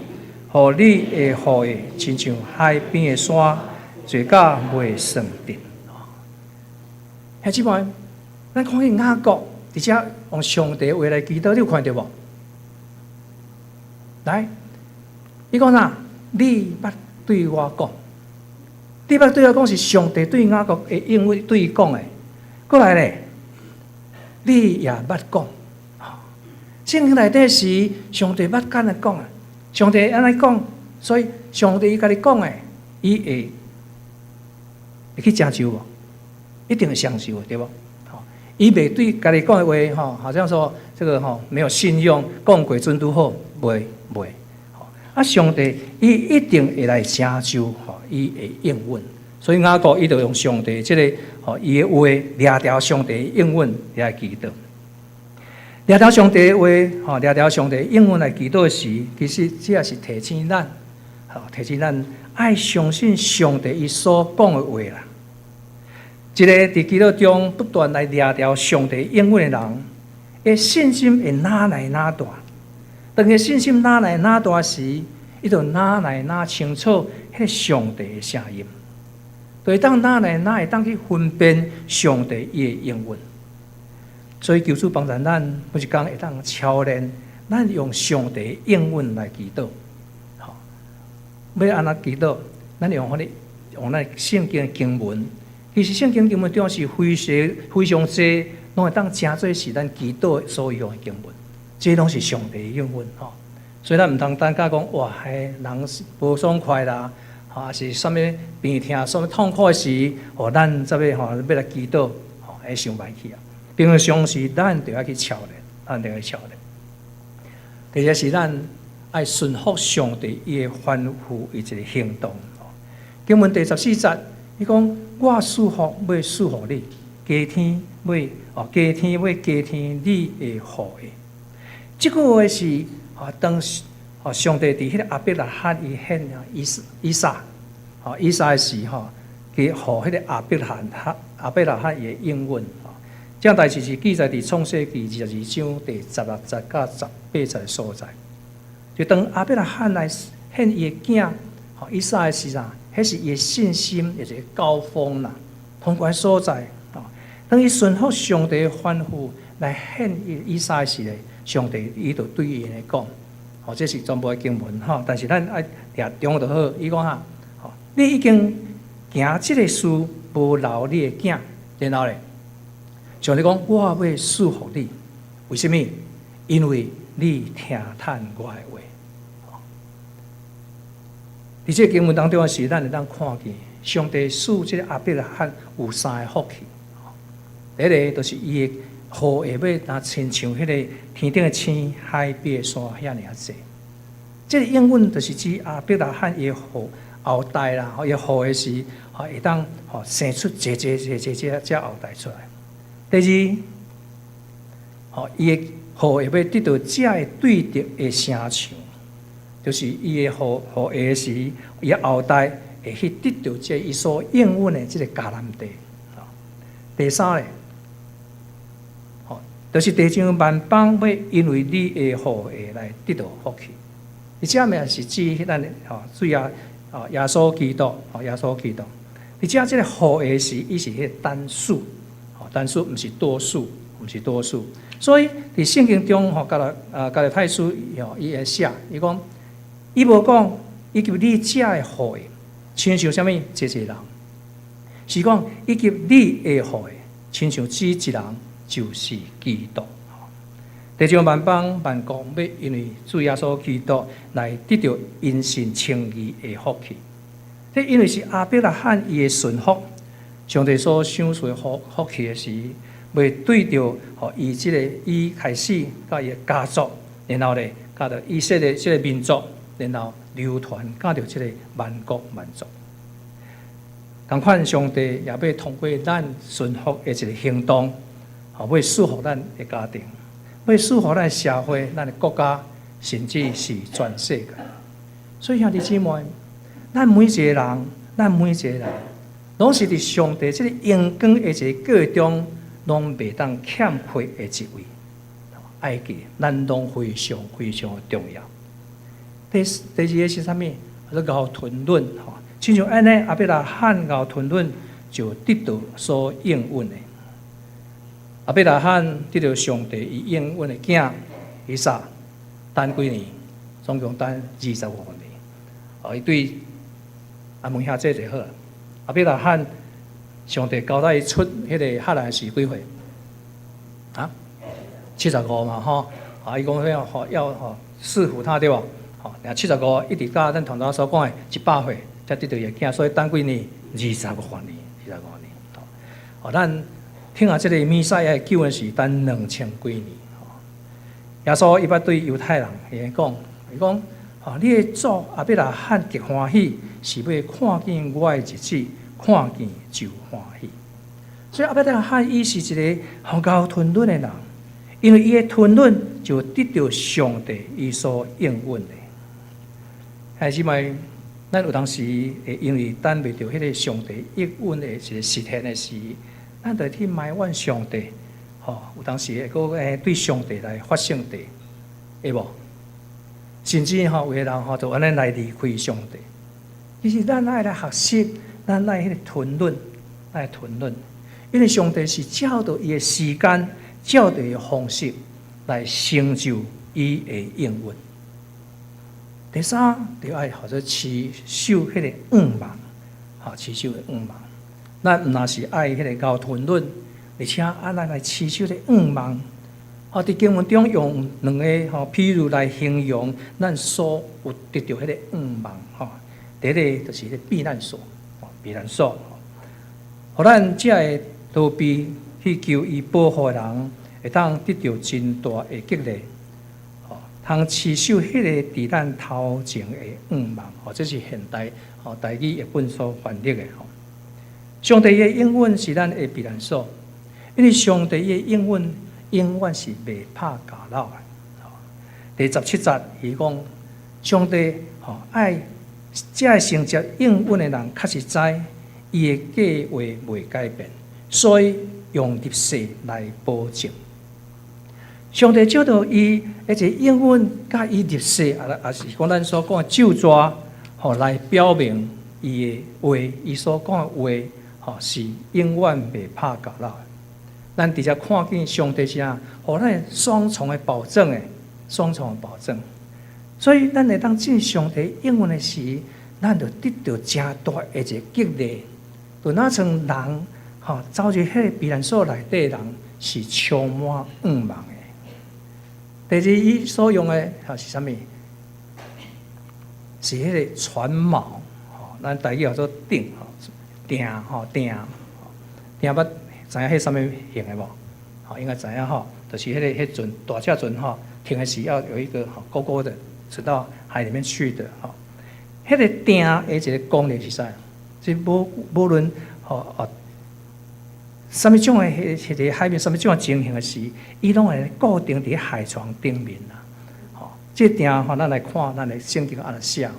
你的後裔親像海邊的沙，濟甲袂算盡。兄姊妹，咱看見雅各佇遮用上帝話來祈禱，你有看著無？來，伊講啥？你捌對我講，你捌對我講是上帝對雅各的應允對伊講的。過來咧，你也捌講。聖經內底是上帝捌按呢講啊，上帝按呢講，所以上帝伊共你講的，伊會去成就無？一定會成就的，對無？伊袂對家己講的話，吼，好像說這個吼沒有信用，講過準拄好，袂袂。啊，上帝伊一定會來成就，吼，伊會應允。所以雅各伊就用上帝這个吼，伊的話掠牢上帝應允來祈禱。掠牢上帝的話，吼，掠牢上帝應允來祈禱時，其實這也是提醒咱，吼，提醒咱愛相信上帝伊所講的話啦。一个佇祈禱中不斷來掠牢上帝應允的人，伊信心會愈來愈大。當伊信心愈來愈大時，伊就愈來愈清楚彼个上帝的聲音。就會當愈來愈會當去分辨上帝伊的應允。所以求主幫助咱，每一工會當操練，咱用上帝應允來祈禱。吼，欲按怎祈禱？咱用彼个用咱聖經經文。其實聖經經文中是非常非常濟，攏會當成做是咱祈禱所用的經文。這攏是上帝的應允吼。所以咱毋通等甲講哇，彼人無爽快啦，吼，抑是啥物病痛、啥物痛苦的時，吼，咱才欲吼欲來祈禱，吼，彼傷歹去啊。平常時咱就愛去操練，咱就愛操練。第二是咱愛順服上帝伊的吩咐，伊一个行動。經文第十四節，伊講：我賜福欲賜福你，加添欲哦，加添欲加添你的後裔。這句話是啊，當哦上帝佇彼个亞伯拉罕伊獻以撒，吼以撒的時吼，佢予彼个亞伯拉罕亞伯拉罕伊的應允。這項代誌是記載佇創世記22章第16節到18節的所在。就當亞伯拉罕來獻伊的囝，吼以撒的時陣，彼是伊的信心的一个高峰啦，通關所在。當伊順服上帝的吩咐來獻伊以撒的時咧，上帝伊就對伊來講，吼，這是全部的經文吼，但是咱愛掠中就好。伊講哈，吼，你已經行這个事，無留你的囝，然後咧，上帝講，我欲賜福你，為啥物？因為你聽趁我的話。佇這个經文當中是，咱會當看見上帝賜這个亞伯拉罕有三个福氣。第一个就是伊的後裔欲若親像彼个天頂的星、海邊的沙遐爾仔濟。這个應允就是指亞伯拉罕伊的後後代啦，伊後裔時，吼會當吼生出濟濟濟濟這這後代出來。第二，吼伊的後裔欲得到這个對敵的城牆，就是伊的後後裔時，伊的後代會去得到這伊所應允的這个迦南地。第三咧，吼，就是地上萬邦欲因為你的後裔來得到福氣。而這面是指咱的吼，主要啊耶穌基督，吼耶穌基督。而且這个後裔是，伊是彼个單數，吼單數，毋是多數，毋是多數。所以佇聖經中吼，加拉啊加拉太書吼，伊會寫，伊講，伊無講以及你這的後裔，親像啥物？濟濟人，是講以及你的後裔，親像指一人，就是基督。地上萬邦萬國欲因為主耶穌基督來得著因信稱義的福氣。這因為是亞伯拉罕伊的順服，上帝所賞賜的福福氣的時，欲對著予伊這个伊開始佮伊的家族，然後咧，佮著以色列這个民族，然後流傳佮著這个萬國萬族。仝款上帝也欲通過咱順服的一个行動，予賜福咱的家庭，欲賜福咱的社會、咱的國家，甚至是全世界。所以兄弟姊妹，咱每一个人，咱每一个人，攏是佇上帝這个榮光的一个計中，攏袂當欠缺的一位。愛記，咱攏非常非常的重要。第二个是啥物？叫做𠢕吞忍吼，親像按呢，亞伯拉罕𠢕吞忍就得到所應允的。亞伯拉罕得著上帝伊應允的囝以撒，等幾年？總共等25年。哦，伊對啊問遐這就好。亞伯拉罕上帝交代伊出彼个哈蘭時幾歲？啊？75嘛吼。啊，伊講要吼要吼賜福他對無？吼，75一直到咱頭拄所講的100歲，才得著伊的囝，所以等幾年？25年，25年。吼，咱聽下這个彌賽亞的救恩是等2000幾年。耶穌伊捌對猶太人伊講，伊講：吼，你的祖亞伯拉罕極歡喜，是欲看見我的日子，看見就歡喜。所以亞伯拉罕伊是一個好𠢕吞忍的人，因為伊的吞忍就得著上帝伊所應允的。兄弟姊妹，咱有當時會因為等袂著彼个上帝應允的一个實現的時，咱就去埋怨上帝，吼，有當時會閣對上帝來發性地，會無？甚至吼，有的人吼就按呢來離開上帝。其實咱愛來學習，咱愛彼個吞忍，愛吞忍，因為上帝是照著伊的時間，照著伊的方式來成就伊的應允。第三，就愛學做持守彼個向望，吼，持守的向望。咱毋若是愛彼個𠢕吞忍，而且啊，咱來持守的向望。吼，佇經文中用兩个吼譬喻來形容咱所有得著彼個向望，吼。第一个就是彼個避難所，避難所，予咱才會逃避去求伊保護的人，會當得著真大的激勵，吼，通持守彼个佇咱頭前的向望，吼，這是現代吼台語譯本所翻譯的吼。上帝的應允是咱的避難所，因為上帝的應允永遠是袂拍鉸摟的。第17節伊講，上帝吼愛這个承接應允的人，確實知伊的計劃袂改變，所以用立誓來保證。上帝借著伊的一個應允，佮伊立誓，啊，也是講咱所講的咒詛，吼來表明伊的話，伊所講的話，吼是永遠袂拍鉸摟的。咱佇遮看見上帝是啥，予咱雙重的保證的，雙重的保證。所以，咱會當進上帝應允的時，咱就得著誠大的一个激勵。就若像人吼走入彼个避難所內底人是充滿向望的。第二，伊所用的吼是啥物？是彼个船錨，吼，咱台語叫做碇，吼，碇吼碇，碇捌知影彼啥物型的無？吼，應該知影吼，就是彼个彼船大隻船吼，停的時要有一個吼勾勾的，沉到海裡面去的吼。彼個碇的一個功能是啥？是無論吼哦，啥物種的彼個海面，啥物種的情形的時，伊攏會固定佇海床頂面啦。吼，這個碇吼，咱來看，咱的聖經按呢寫吼。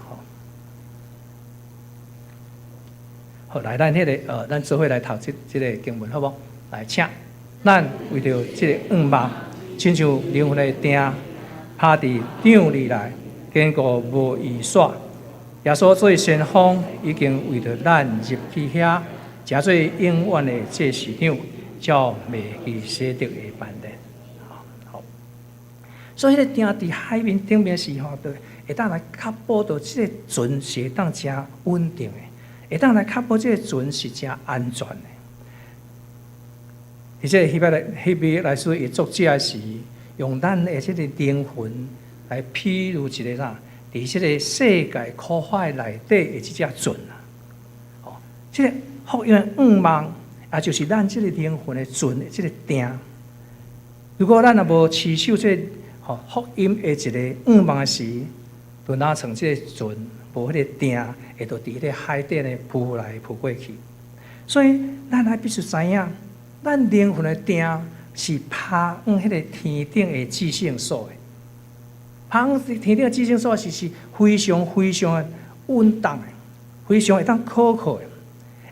好，來，咱彼个咱做伙來讀這個經文，好無？來，請。咱為著這个向望，親像靈魂的碇，拍佇漲裡來，堅固無移徙。耶穌做先鋒，已經為著咱入去遐，成做永遠的祭司長，照麥基洗德的範例。好，所以彼個碇佇海面頂面時吼，就會當來確保著這个船是會當誠穩定的，會當來確保這个船是誠安全的。佇這个希伯來書伊作者是用咱的這个靈魂來譬喻一个啥？佇這个世界苦海內底的這隻船啊，哦，這个福音的向望，也就是咱這个靈魂的船的這个碇。如果咱若無持守這个吼福音的一个向望的時，就若像這个船無彼个碇，會著佇彼个海底呢浮來浮過去。所以，咱愛必須知影，咱靈魂的碇是拍往彼个天頂的至聖所的。拍往天頂的至聖所是非常非常的穩當的，非常會當可靠的，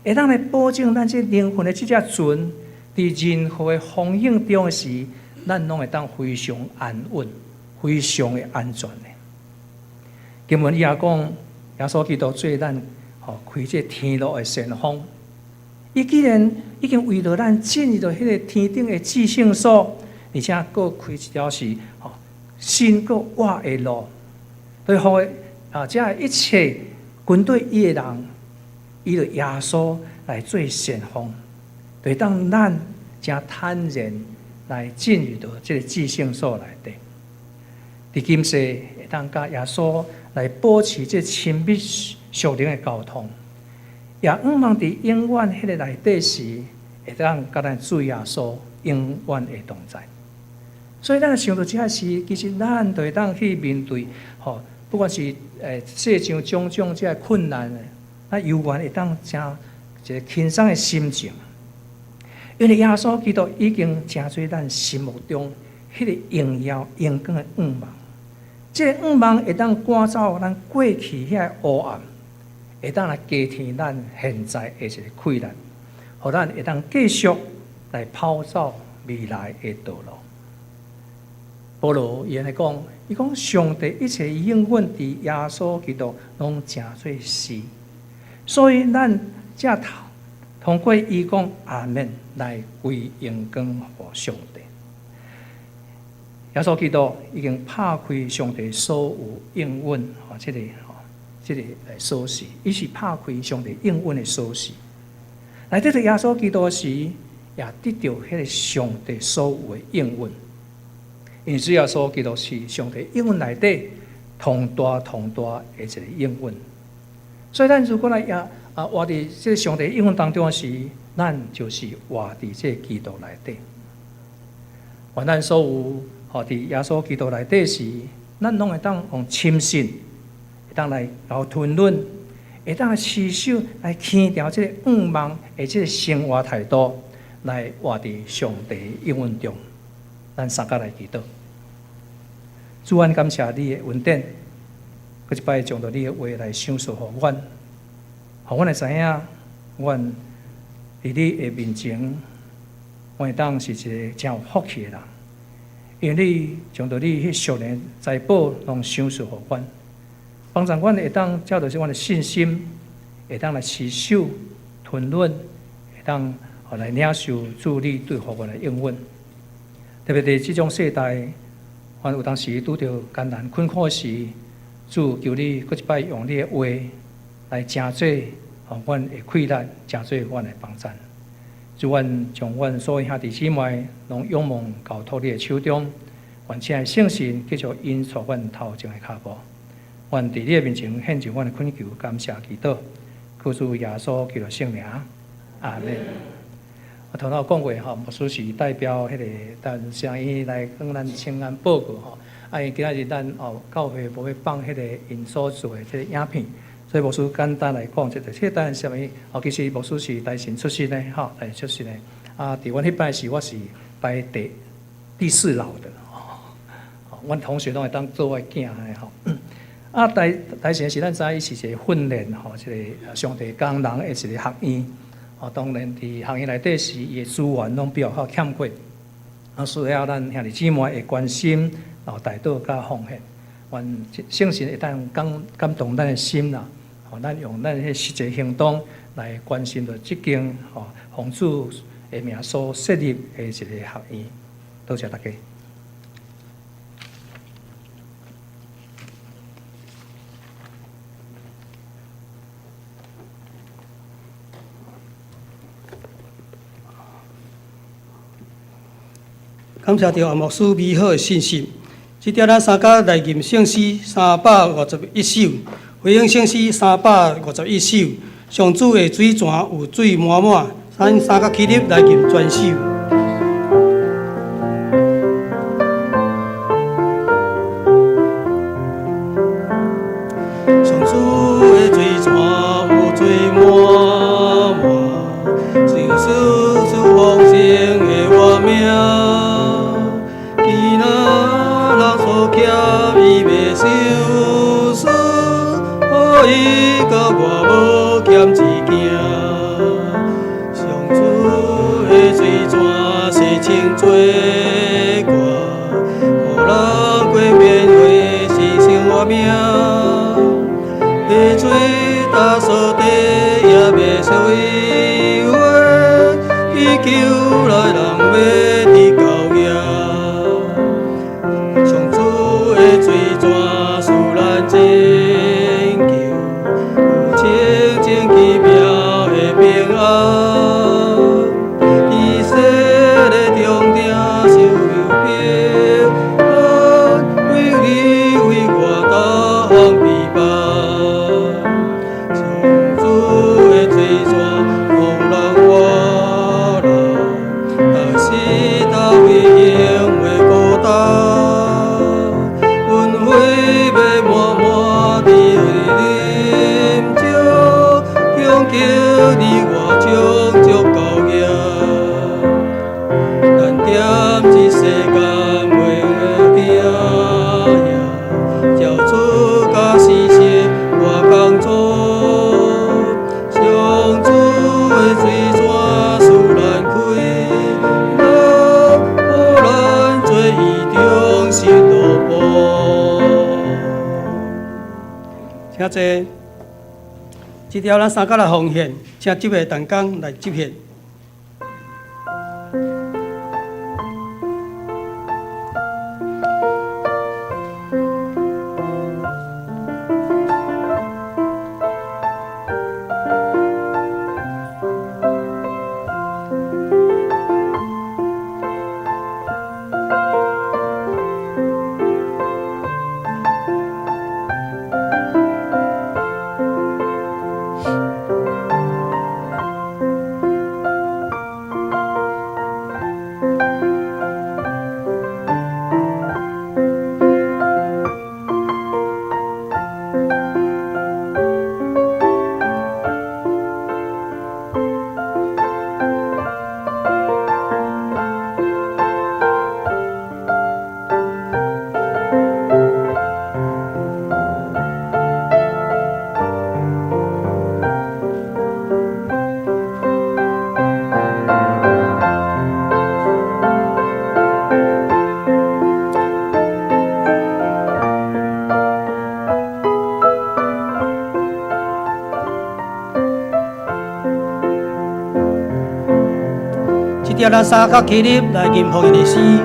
會當來保證咱這靈魂的這隻船，佇任何的風湧中的時，咱攏會當非常安穩、非常的安全的。經文伊也講，耶穌基督做咱吼開這天路的先鋒。伊既然已經為著咱進入著彼个天頂的至聖所，而且閣開一條是吼新閣活的路，對予啊，這一切跟隨伊的人，伊著耶穌來做先鋒，就當咱誠坦然來進入著這个至聖所內底。佇今世會當佮耶穌來保持這親密屬靈的交通，也向望佇永遠彼个內底時，會當佮咱主耶穌永遠的同在。所以，咱想著這个時，其實咱就會當去面對，吼，不管是世上種種這个困難，咱猶原會當誠一个輕鬆的心情，因為耶穌基督已經成做咱心目中彼个榮耀榮光的向望。這个向望會當趕走咱過去遐个烏暗，會當來加添咱現在的一个氣力，予咱會當繼續來跑走未來的道路。保羅伊按呢講，伊講上帝一切應允佇耶穌基督攏成做是，所以咱才通過伊講阿們來歸榮光予上帝。耶穌基督已經拍開上帝所有應允，吼，這個鎖匙，伊是拍開上帝應允的鎖匙。來得著耶穌基督時，也得著彼个上帝所有的應允。因為主耶穌基督是上帝應允內底同大同大的一個應允，所以咱如果來也活佇這个上帝應允當中時，咱就是活佇這个基督內底。願咱所有予佇耶穌基督內底時，咱攏會當用深信，會當來𠢕吞忍，會當來持守來牽牢這个向望的這个生活態度，來活佇上帝應允中。咱三甲來祈禱。主，阮感謝你的恩典，閣一擺將著你的話來賞賜予阮，予阮會知影，阮佇你的面前，阮會當是一个誠有福氣的人，因為你將著你彼屬靈財寶攏賞賜予阮，幫助阮會當照著是阮的信心，會當來持守、吞忍，會當來領受主你對予阮的應允。特別佇這種世代，阮有當時拄著艱難困苦時，主求你閣一擺用你的話來成做，予阮的氣力，成做阮的幫贊。主，阮將阮所有兄弟姊妹攏仰望交託你的手中，願親愛聖神繼續引帶阮頭前的跤步。阮佇你的面前獻上阮的懇求，感謝祈禱，靠主耶穌基督聖名，阿們。我頭拄講過吼，牧師是代表彼个台灣神學院來向咱請安報告吼。啊，因今仔日咱哦教會無欲放彼个𪜶所做的這个影片，所以牧師簡單來講，這個台灣神學院哦，其實牧師是台神出身的吼，台神出身的。啊，佇阮彼擺時，我是排第四老的，吼，阮同學攏會當做我的囝按呢吼。啊，台神是咱知影伊是一个訓練吼，這个上帝工人的一个學院。哦，當然佇學院內底是伊的資源攏比較欠缺，啊，需要咱兄弟姊妹的關心、哦，代禱佮奉獻。願聖神會當感動咱的心啦，予咱用咱的實際行動來關心著這間吼奉主的名所設立的一個學院。多謝大家。感謝著阿牧師美好的信息。這點咱三甲來吟聖詩351首，回應聖詩351首。上主的水泉有水滿滿，咱三甲起立來吟全首。上主的水泉有水滿滿，是賜出豐盛的活命。囝仔人所欠伊袂受損，予伊佮我無欠一件。上主的水泉洗清罪過，予人過免費是生活命。彼水焦燥地也袂燒毀，伊求來人欲得到額。上主的水泉使咱拯救，有清淨奇妙的平安。以色列中領受平安，為你為我逐項備辦。上主的水泉予人活力，但是大衛永袂孤單。恩惠欲滿滿地臨到，供給你我充足夠額。咱踮這世間袂驚嚇，照主佮時時我工作。上主的水泉使咱快樂，請坐。這條咱三角來奉獻，請執事同工來執獻。這條咱三跤起立來吟奉獻的詩。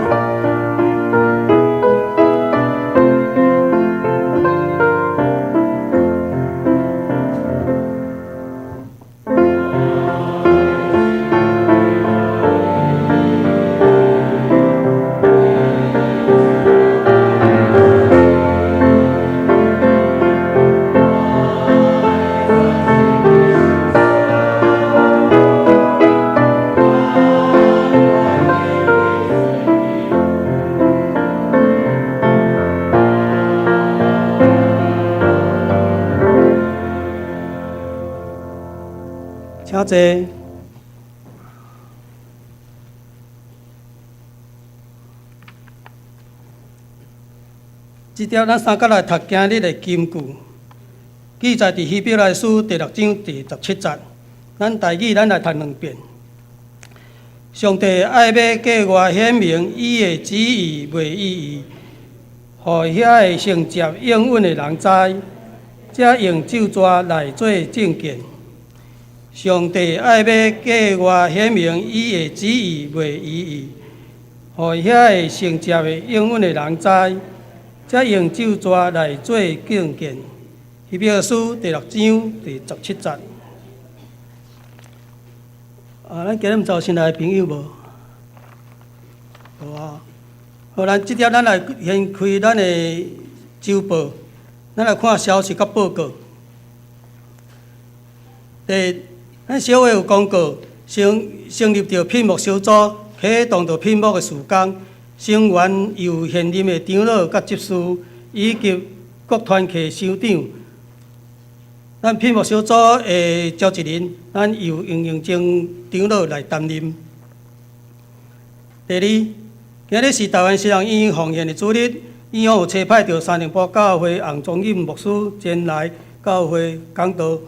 請坐。這條咱三角來讀今日的金句，記載佇希伯來書第六章第十七節。咱台語咱來讀兩遍。上帝愛欲格外顯明伊的旨意袂意義，予遐个承接應允的人知，才用咒詛來做證見。上帝愛欲格外顯明伊的旨意袂意義，予遐個承接的應允的人知，才用咒詛來做證見。希伯來書第六章第十七節。啊，咱今日毋知有新來的朋友無？無啊。好，咱這條咱來掀開咱的週報，咱來看消息佮報告。第一，咱小會有公告，成成立著聘牧小組，啟動著聘牧的事工，成員由現任的長老佮執事，以及各團契首長。咱聘牧小組的召集人，咱由楊榮正長老來擔任。第二，今日是台灣神學院奉獻的主日，院方有差派著三重埔教會洪宗錦牧師前來教會講道。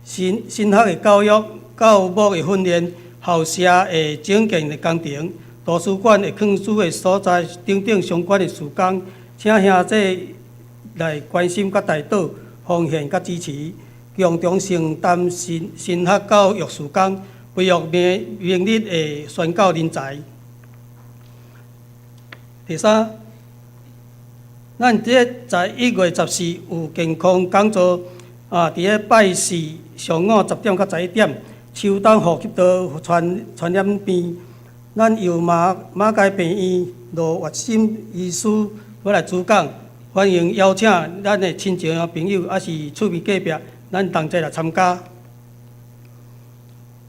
神神學的教育、教牧的訓練、校舍的整建的工程、圖書館的藏書的所在等等相關的事工，請兄弟來關心佮代禱、奉獻佮支持，共同承擔神神學教育事工，培育明明日的宣教人才。第三，咱這11月14有健康講座，啊，佇咧拜四上午十點到十一點，秋冬呼吸道傳傳染病，咱由馬馬偕病院羅月心醫師欲來主講，歡迎邀請咱的親情朋友，抑是厝邊隔壁，咱同齊來參加。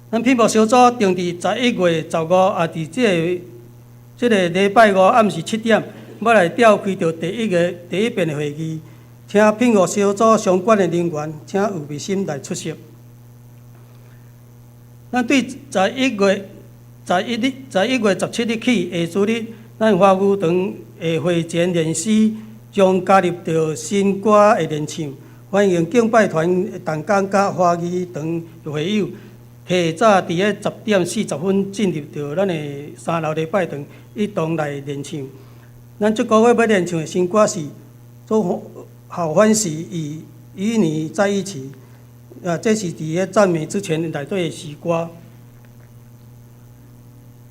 咱聘牧小組定佇11月15，也佇這个這個禮拜五暗時七點，欲來召開著第一个第一遍的會議。請聘牧小組相關的人員，請預備心來出席。咱對11月11日、11月17日起，下主日，咱華語堂的會前練詩將加入著新歌的練唱，歡迎敬拜團同工佮華語堂的會友，提早佇咧10點40分進入著咱的三樓禮拜堂，一同來練唱。咱這個月欲練唱的新歌是做好反時與與你在一起。啊，這是佇咧讚美之泉內底的詩歌。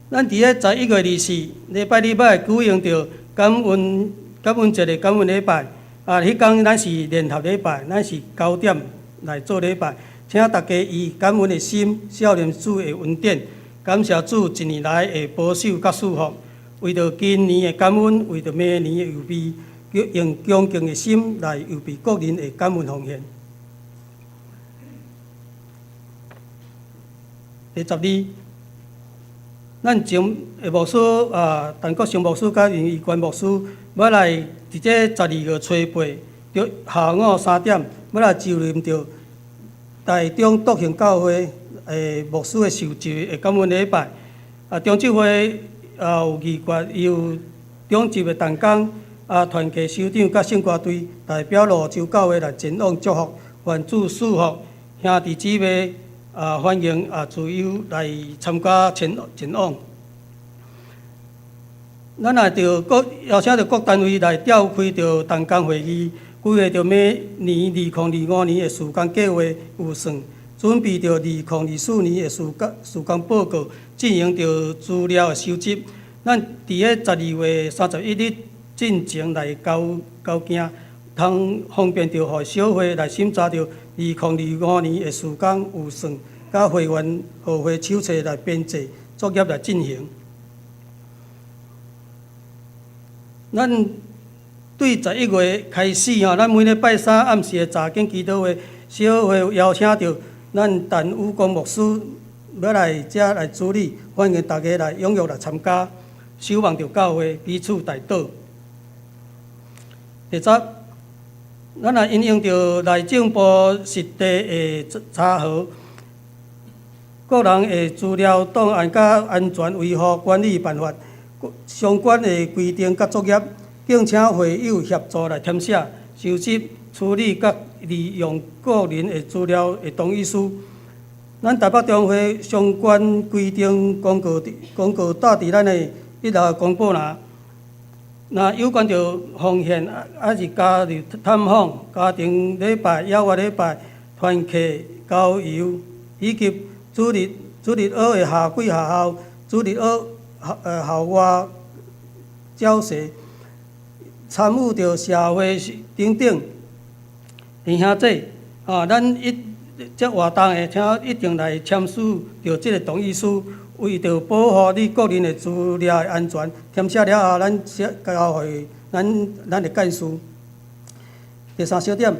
咱佇咧11月24禮拜日欲舉行著感恩節的感恩禮拜。啊，彼工咱是聯合禮拜，咱是9點來做禮拜，請大家以感恩的心，數念主的恩典，感謝主一年來的保守佮賜福。為著今年的感恩，為著明年的預備，用恭敬的心來預備個人的感恩奉獻。第12，咱前的牧師啊，陳國成牧師佮林怡冠牧師，欲來佇這十二月初八，著下午3點，欲來就任著台中篤行教會的牧師的受洗的感恩禮拜。啊，中執會啊有議決由長執的同工啊，團契首長佮聖歌隊代表蘆洲教會來前往祝福，願主賜福兄弟姊妹啊，歡迎啊自由來參加前往。咱也著各邀請著各單位來召開著同工會議，規劃著明年2025年的事工計劃預算，準備著2024年的事工報告，進行著資料的收集。咱佇咧12月31日進前來交件，通方便著予小會來審查著2025年的事工預算，佮會員學會手冊來編製作業來進行。咱對11月開始吼，咱每禮拜三暗時的查經祈禱會，小會邀請著咱陳宇光牧師欲來遮來主禮，歡迎大家來踴躍來參加，守望著教會，彼此代禱。第十，咱若因應著內政部實地的查核，個人的資料檔案佮安全維護管理辦法相關的規定佮作業，敬請會友協助來填寫、收集、處理佮利用個人的資料的同意書。咱台北中會相關規定公告貼佇咱的一樓公布欄。若有關著奉獻，抑是加入探訪、家庭禮拜、野外禮拜、團契、郊遊，以及主日學的夏季學校、主日學校外教學，參與著社會等等，弟兄姊，啊，咱一這活動的，請一定來簽署著這个同意書，為著保護你個人的資料的安全，填寫了後，咱先交予咱的幹事。第三小點，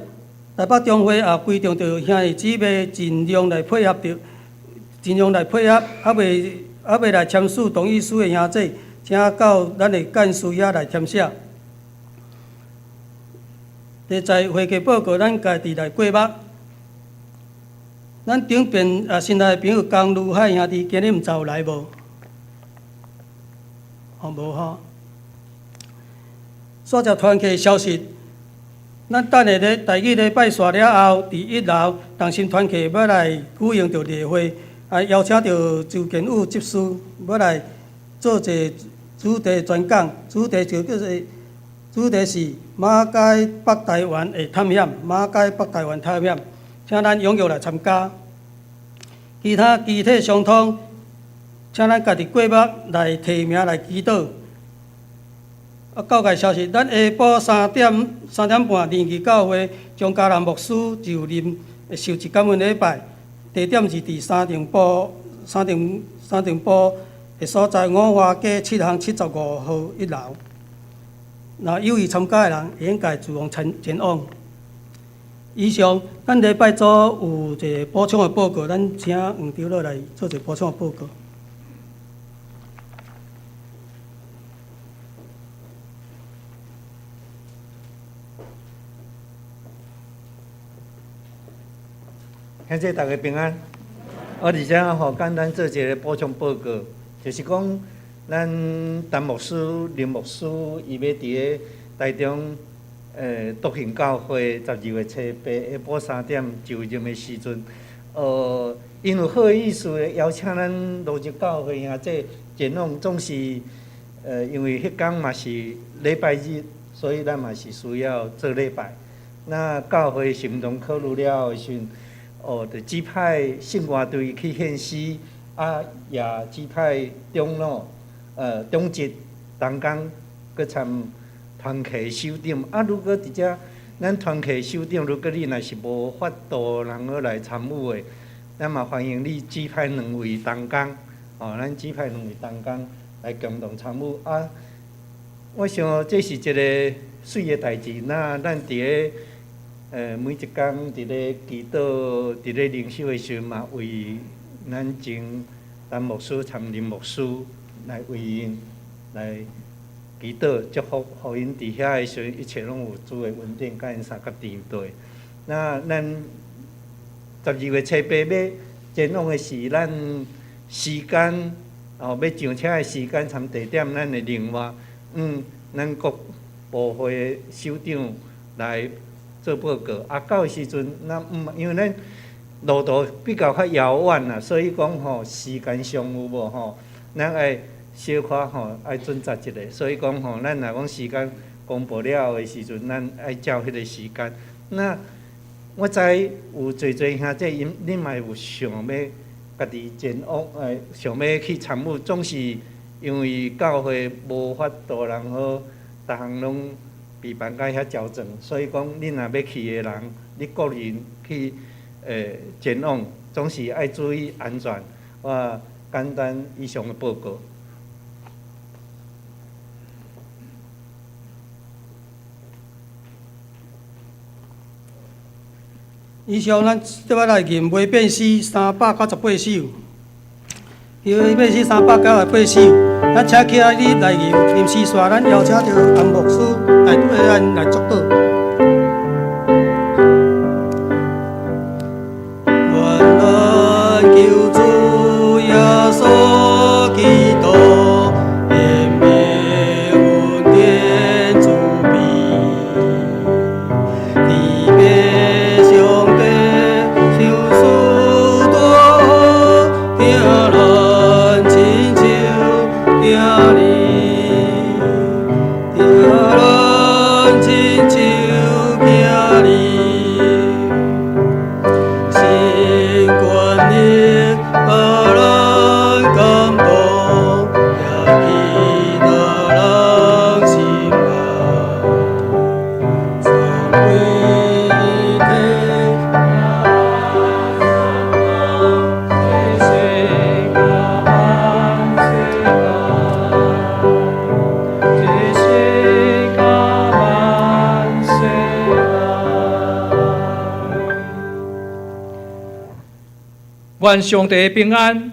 台北中會也規定著兄弟姊妹盡量來配合著，盡量來配合，猶未來簽署同意書的兄弟，請到咱的幹事遐來填寫。第十會計報告，咱家己來過目。咱頂邊啊，新來的朋友江如海兄弟，今日毋知有來無？哦，無吼。煞接團契消息，咱等下咧，第二禮拜煞了後，佇一樓同心團契欲來舉行著例會，啊，邀請著周建宇執事欲來做一个主題專講，主題就叫做主題是馬偕北台灣的探險，馬偕北台灣探險，請咱踴躍來參加。其他肢體相通，請咱家己過目來提名來祈禱。啊，教界消息，咱下晡3點半，靈奇教會張嘉南牧師就任受一感恩禮拜，地點是佇三重埔的所在，五華街7巷75號一樓。若有意參加的人，會用家自動前前往。以上，咱禮拜組有一个補充的報告，咱請黃長老來做一个補充的報告。兄弟大家平安。我佇遮吼簡單做一个補充報告，就是講咱陳牧師、林牧師伊欲佇咧台中篤行教會12月初八下晡3點就任的時陣，𪜶有好意思的邀請咱蘆洲教會兄弟前往，總是因為彼工嘛是禮拜日，所以咱嘛是需要做禮拜。那教會行動考慮了後的時陣，哦，就指派聖歌隊去獻詩，啊，也指派長老、長執同工閣參團契首長。啊，如果佇遮咱團契首長，如果你若是無法度人好來參與的，咱嘛歡迎你指派兩位同工，哦，咱指派兩位同工來共同參與。啊，我想這是一个媠的代誌。那咱佇咧每一工佇咧祈禱、佇咧靈修的時陣嘛，為咱前陳牧師、參林牧師來為𪜶來祈禱祝福，予𪜶佇遐的時陣，一切攏有主的恩典，佮𪜶相佮佇對。那咱12月初八欲前往的是咱時間，哦，欲上車的時間參地點，咱會另外咱各部會首長來做報告。啊，到的時陣，咱毋因為咱路途比較較遙遠啦，所以講吼時間上有無吼，咱愛小可吼愛準則一下。所以講吼，咱若講時間公布了後的時陣，咱愛照彼個時間。那我知有濟濟兄弟，𪜶恁嘛有想欲家己前往，想欲去參與，總是因為教會無法度人好，逐項攏備辦甲遐周全，所以講恁若欲去的人，你個人去前往，總是愛注意安全。我簡單以上的報告。以上咱這擺來吟《未變詩》398首，《未變詩》398首，咱請起來你來吟吟詩煞，咱邀請著洪牧師來對咱來祝禱。願咱救主耶穌基督，憐憫恩典慈悲，天父上帝賞賜大福，疼咱親像囝兒，疼咱親像囝兒。神權力予咱感動，抬起咱人心愛，三位一體。這世界萬世界，這世界萬世界。願上帝平安，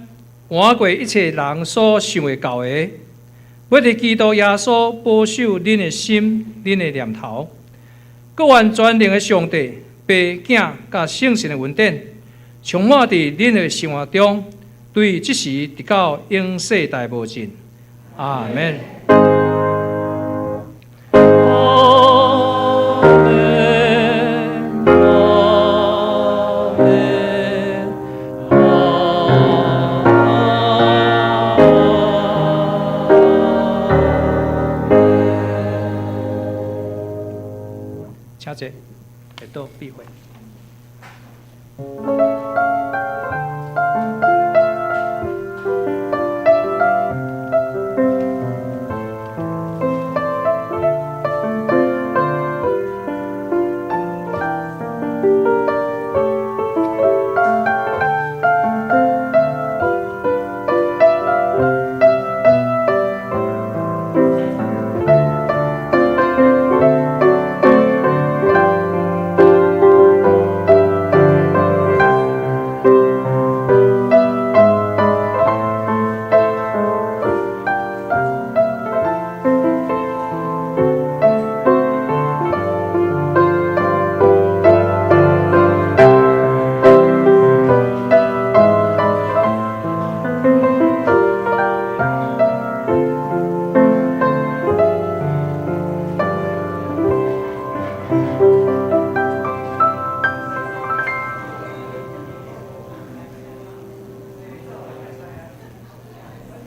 瞞過一切人所想會到的，欲佇基督耶穌保守恁的心、恁的念頭。閣願全能的上帝、父、囝佮聖神的恩典，充滿佇恁的生活中，對這時直到永世代無盡。阿門。阿門，阿門，阿門。請坐，會當閉會。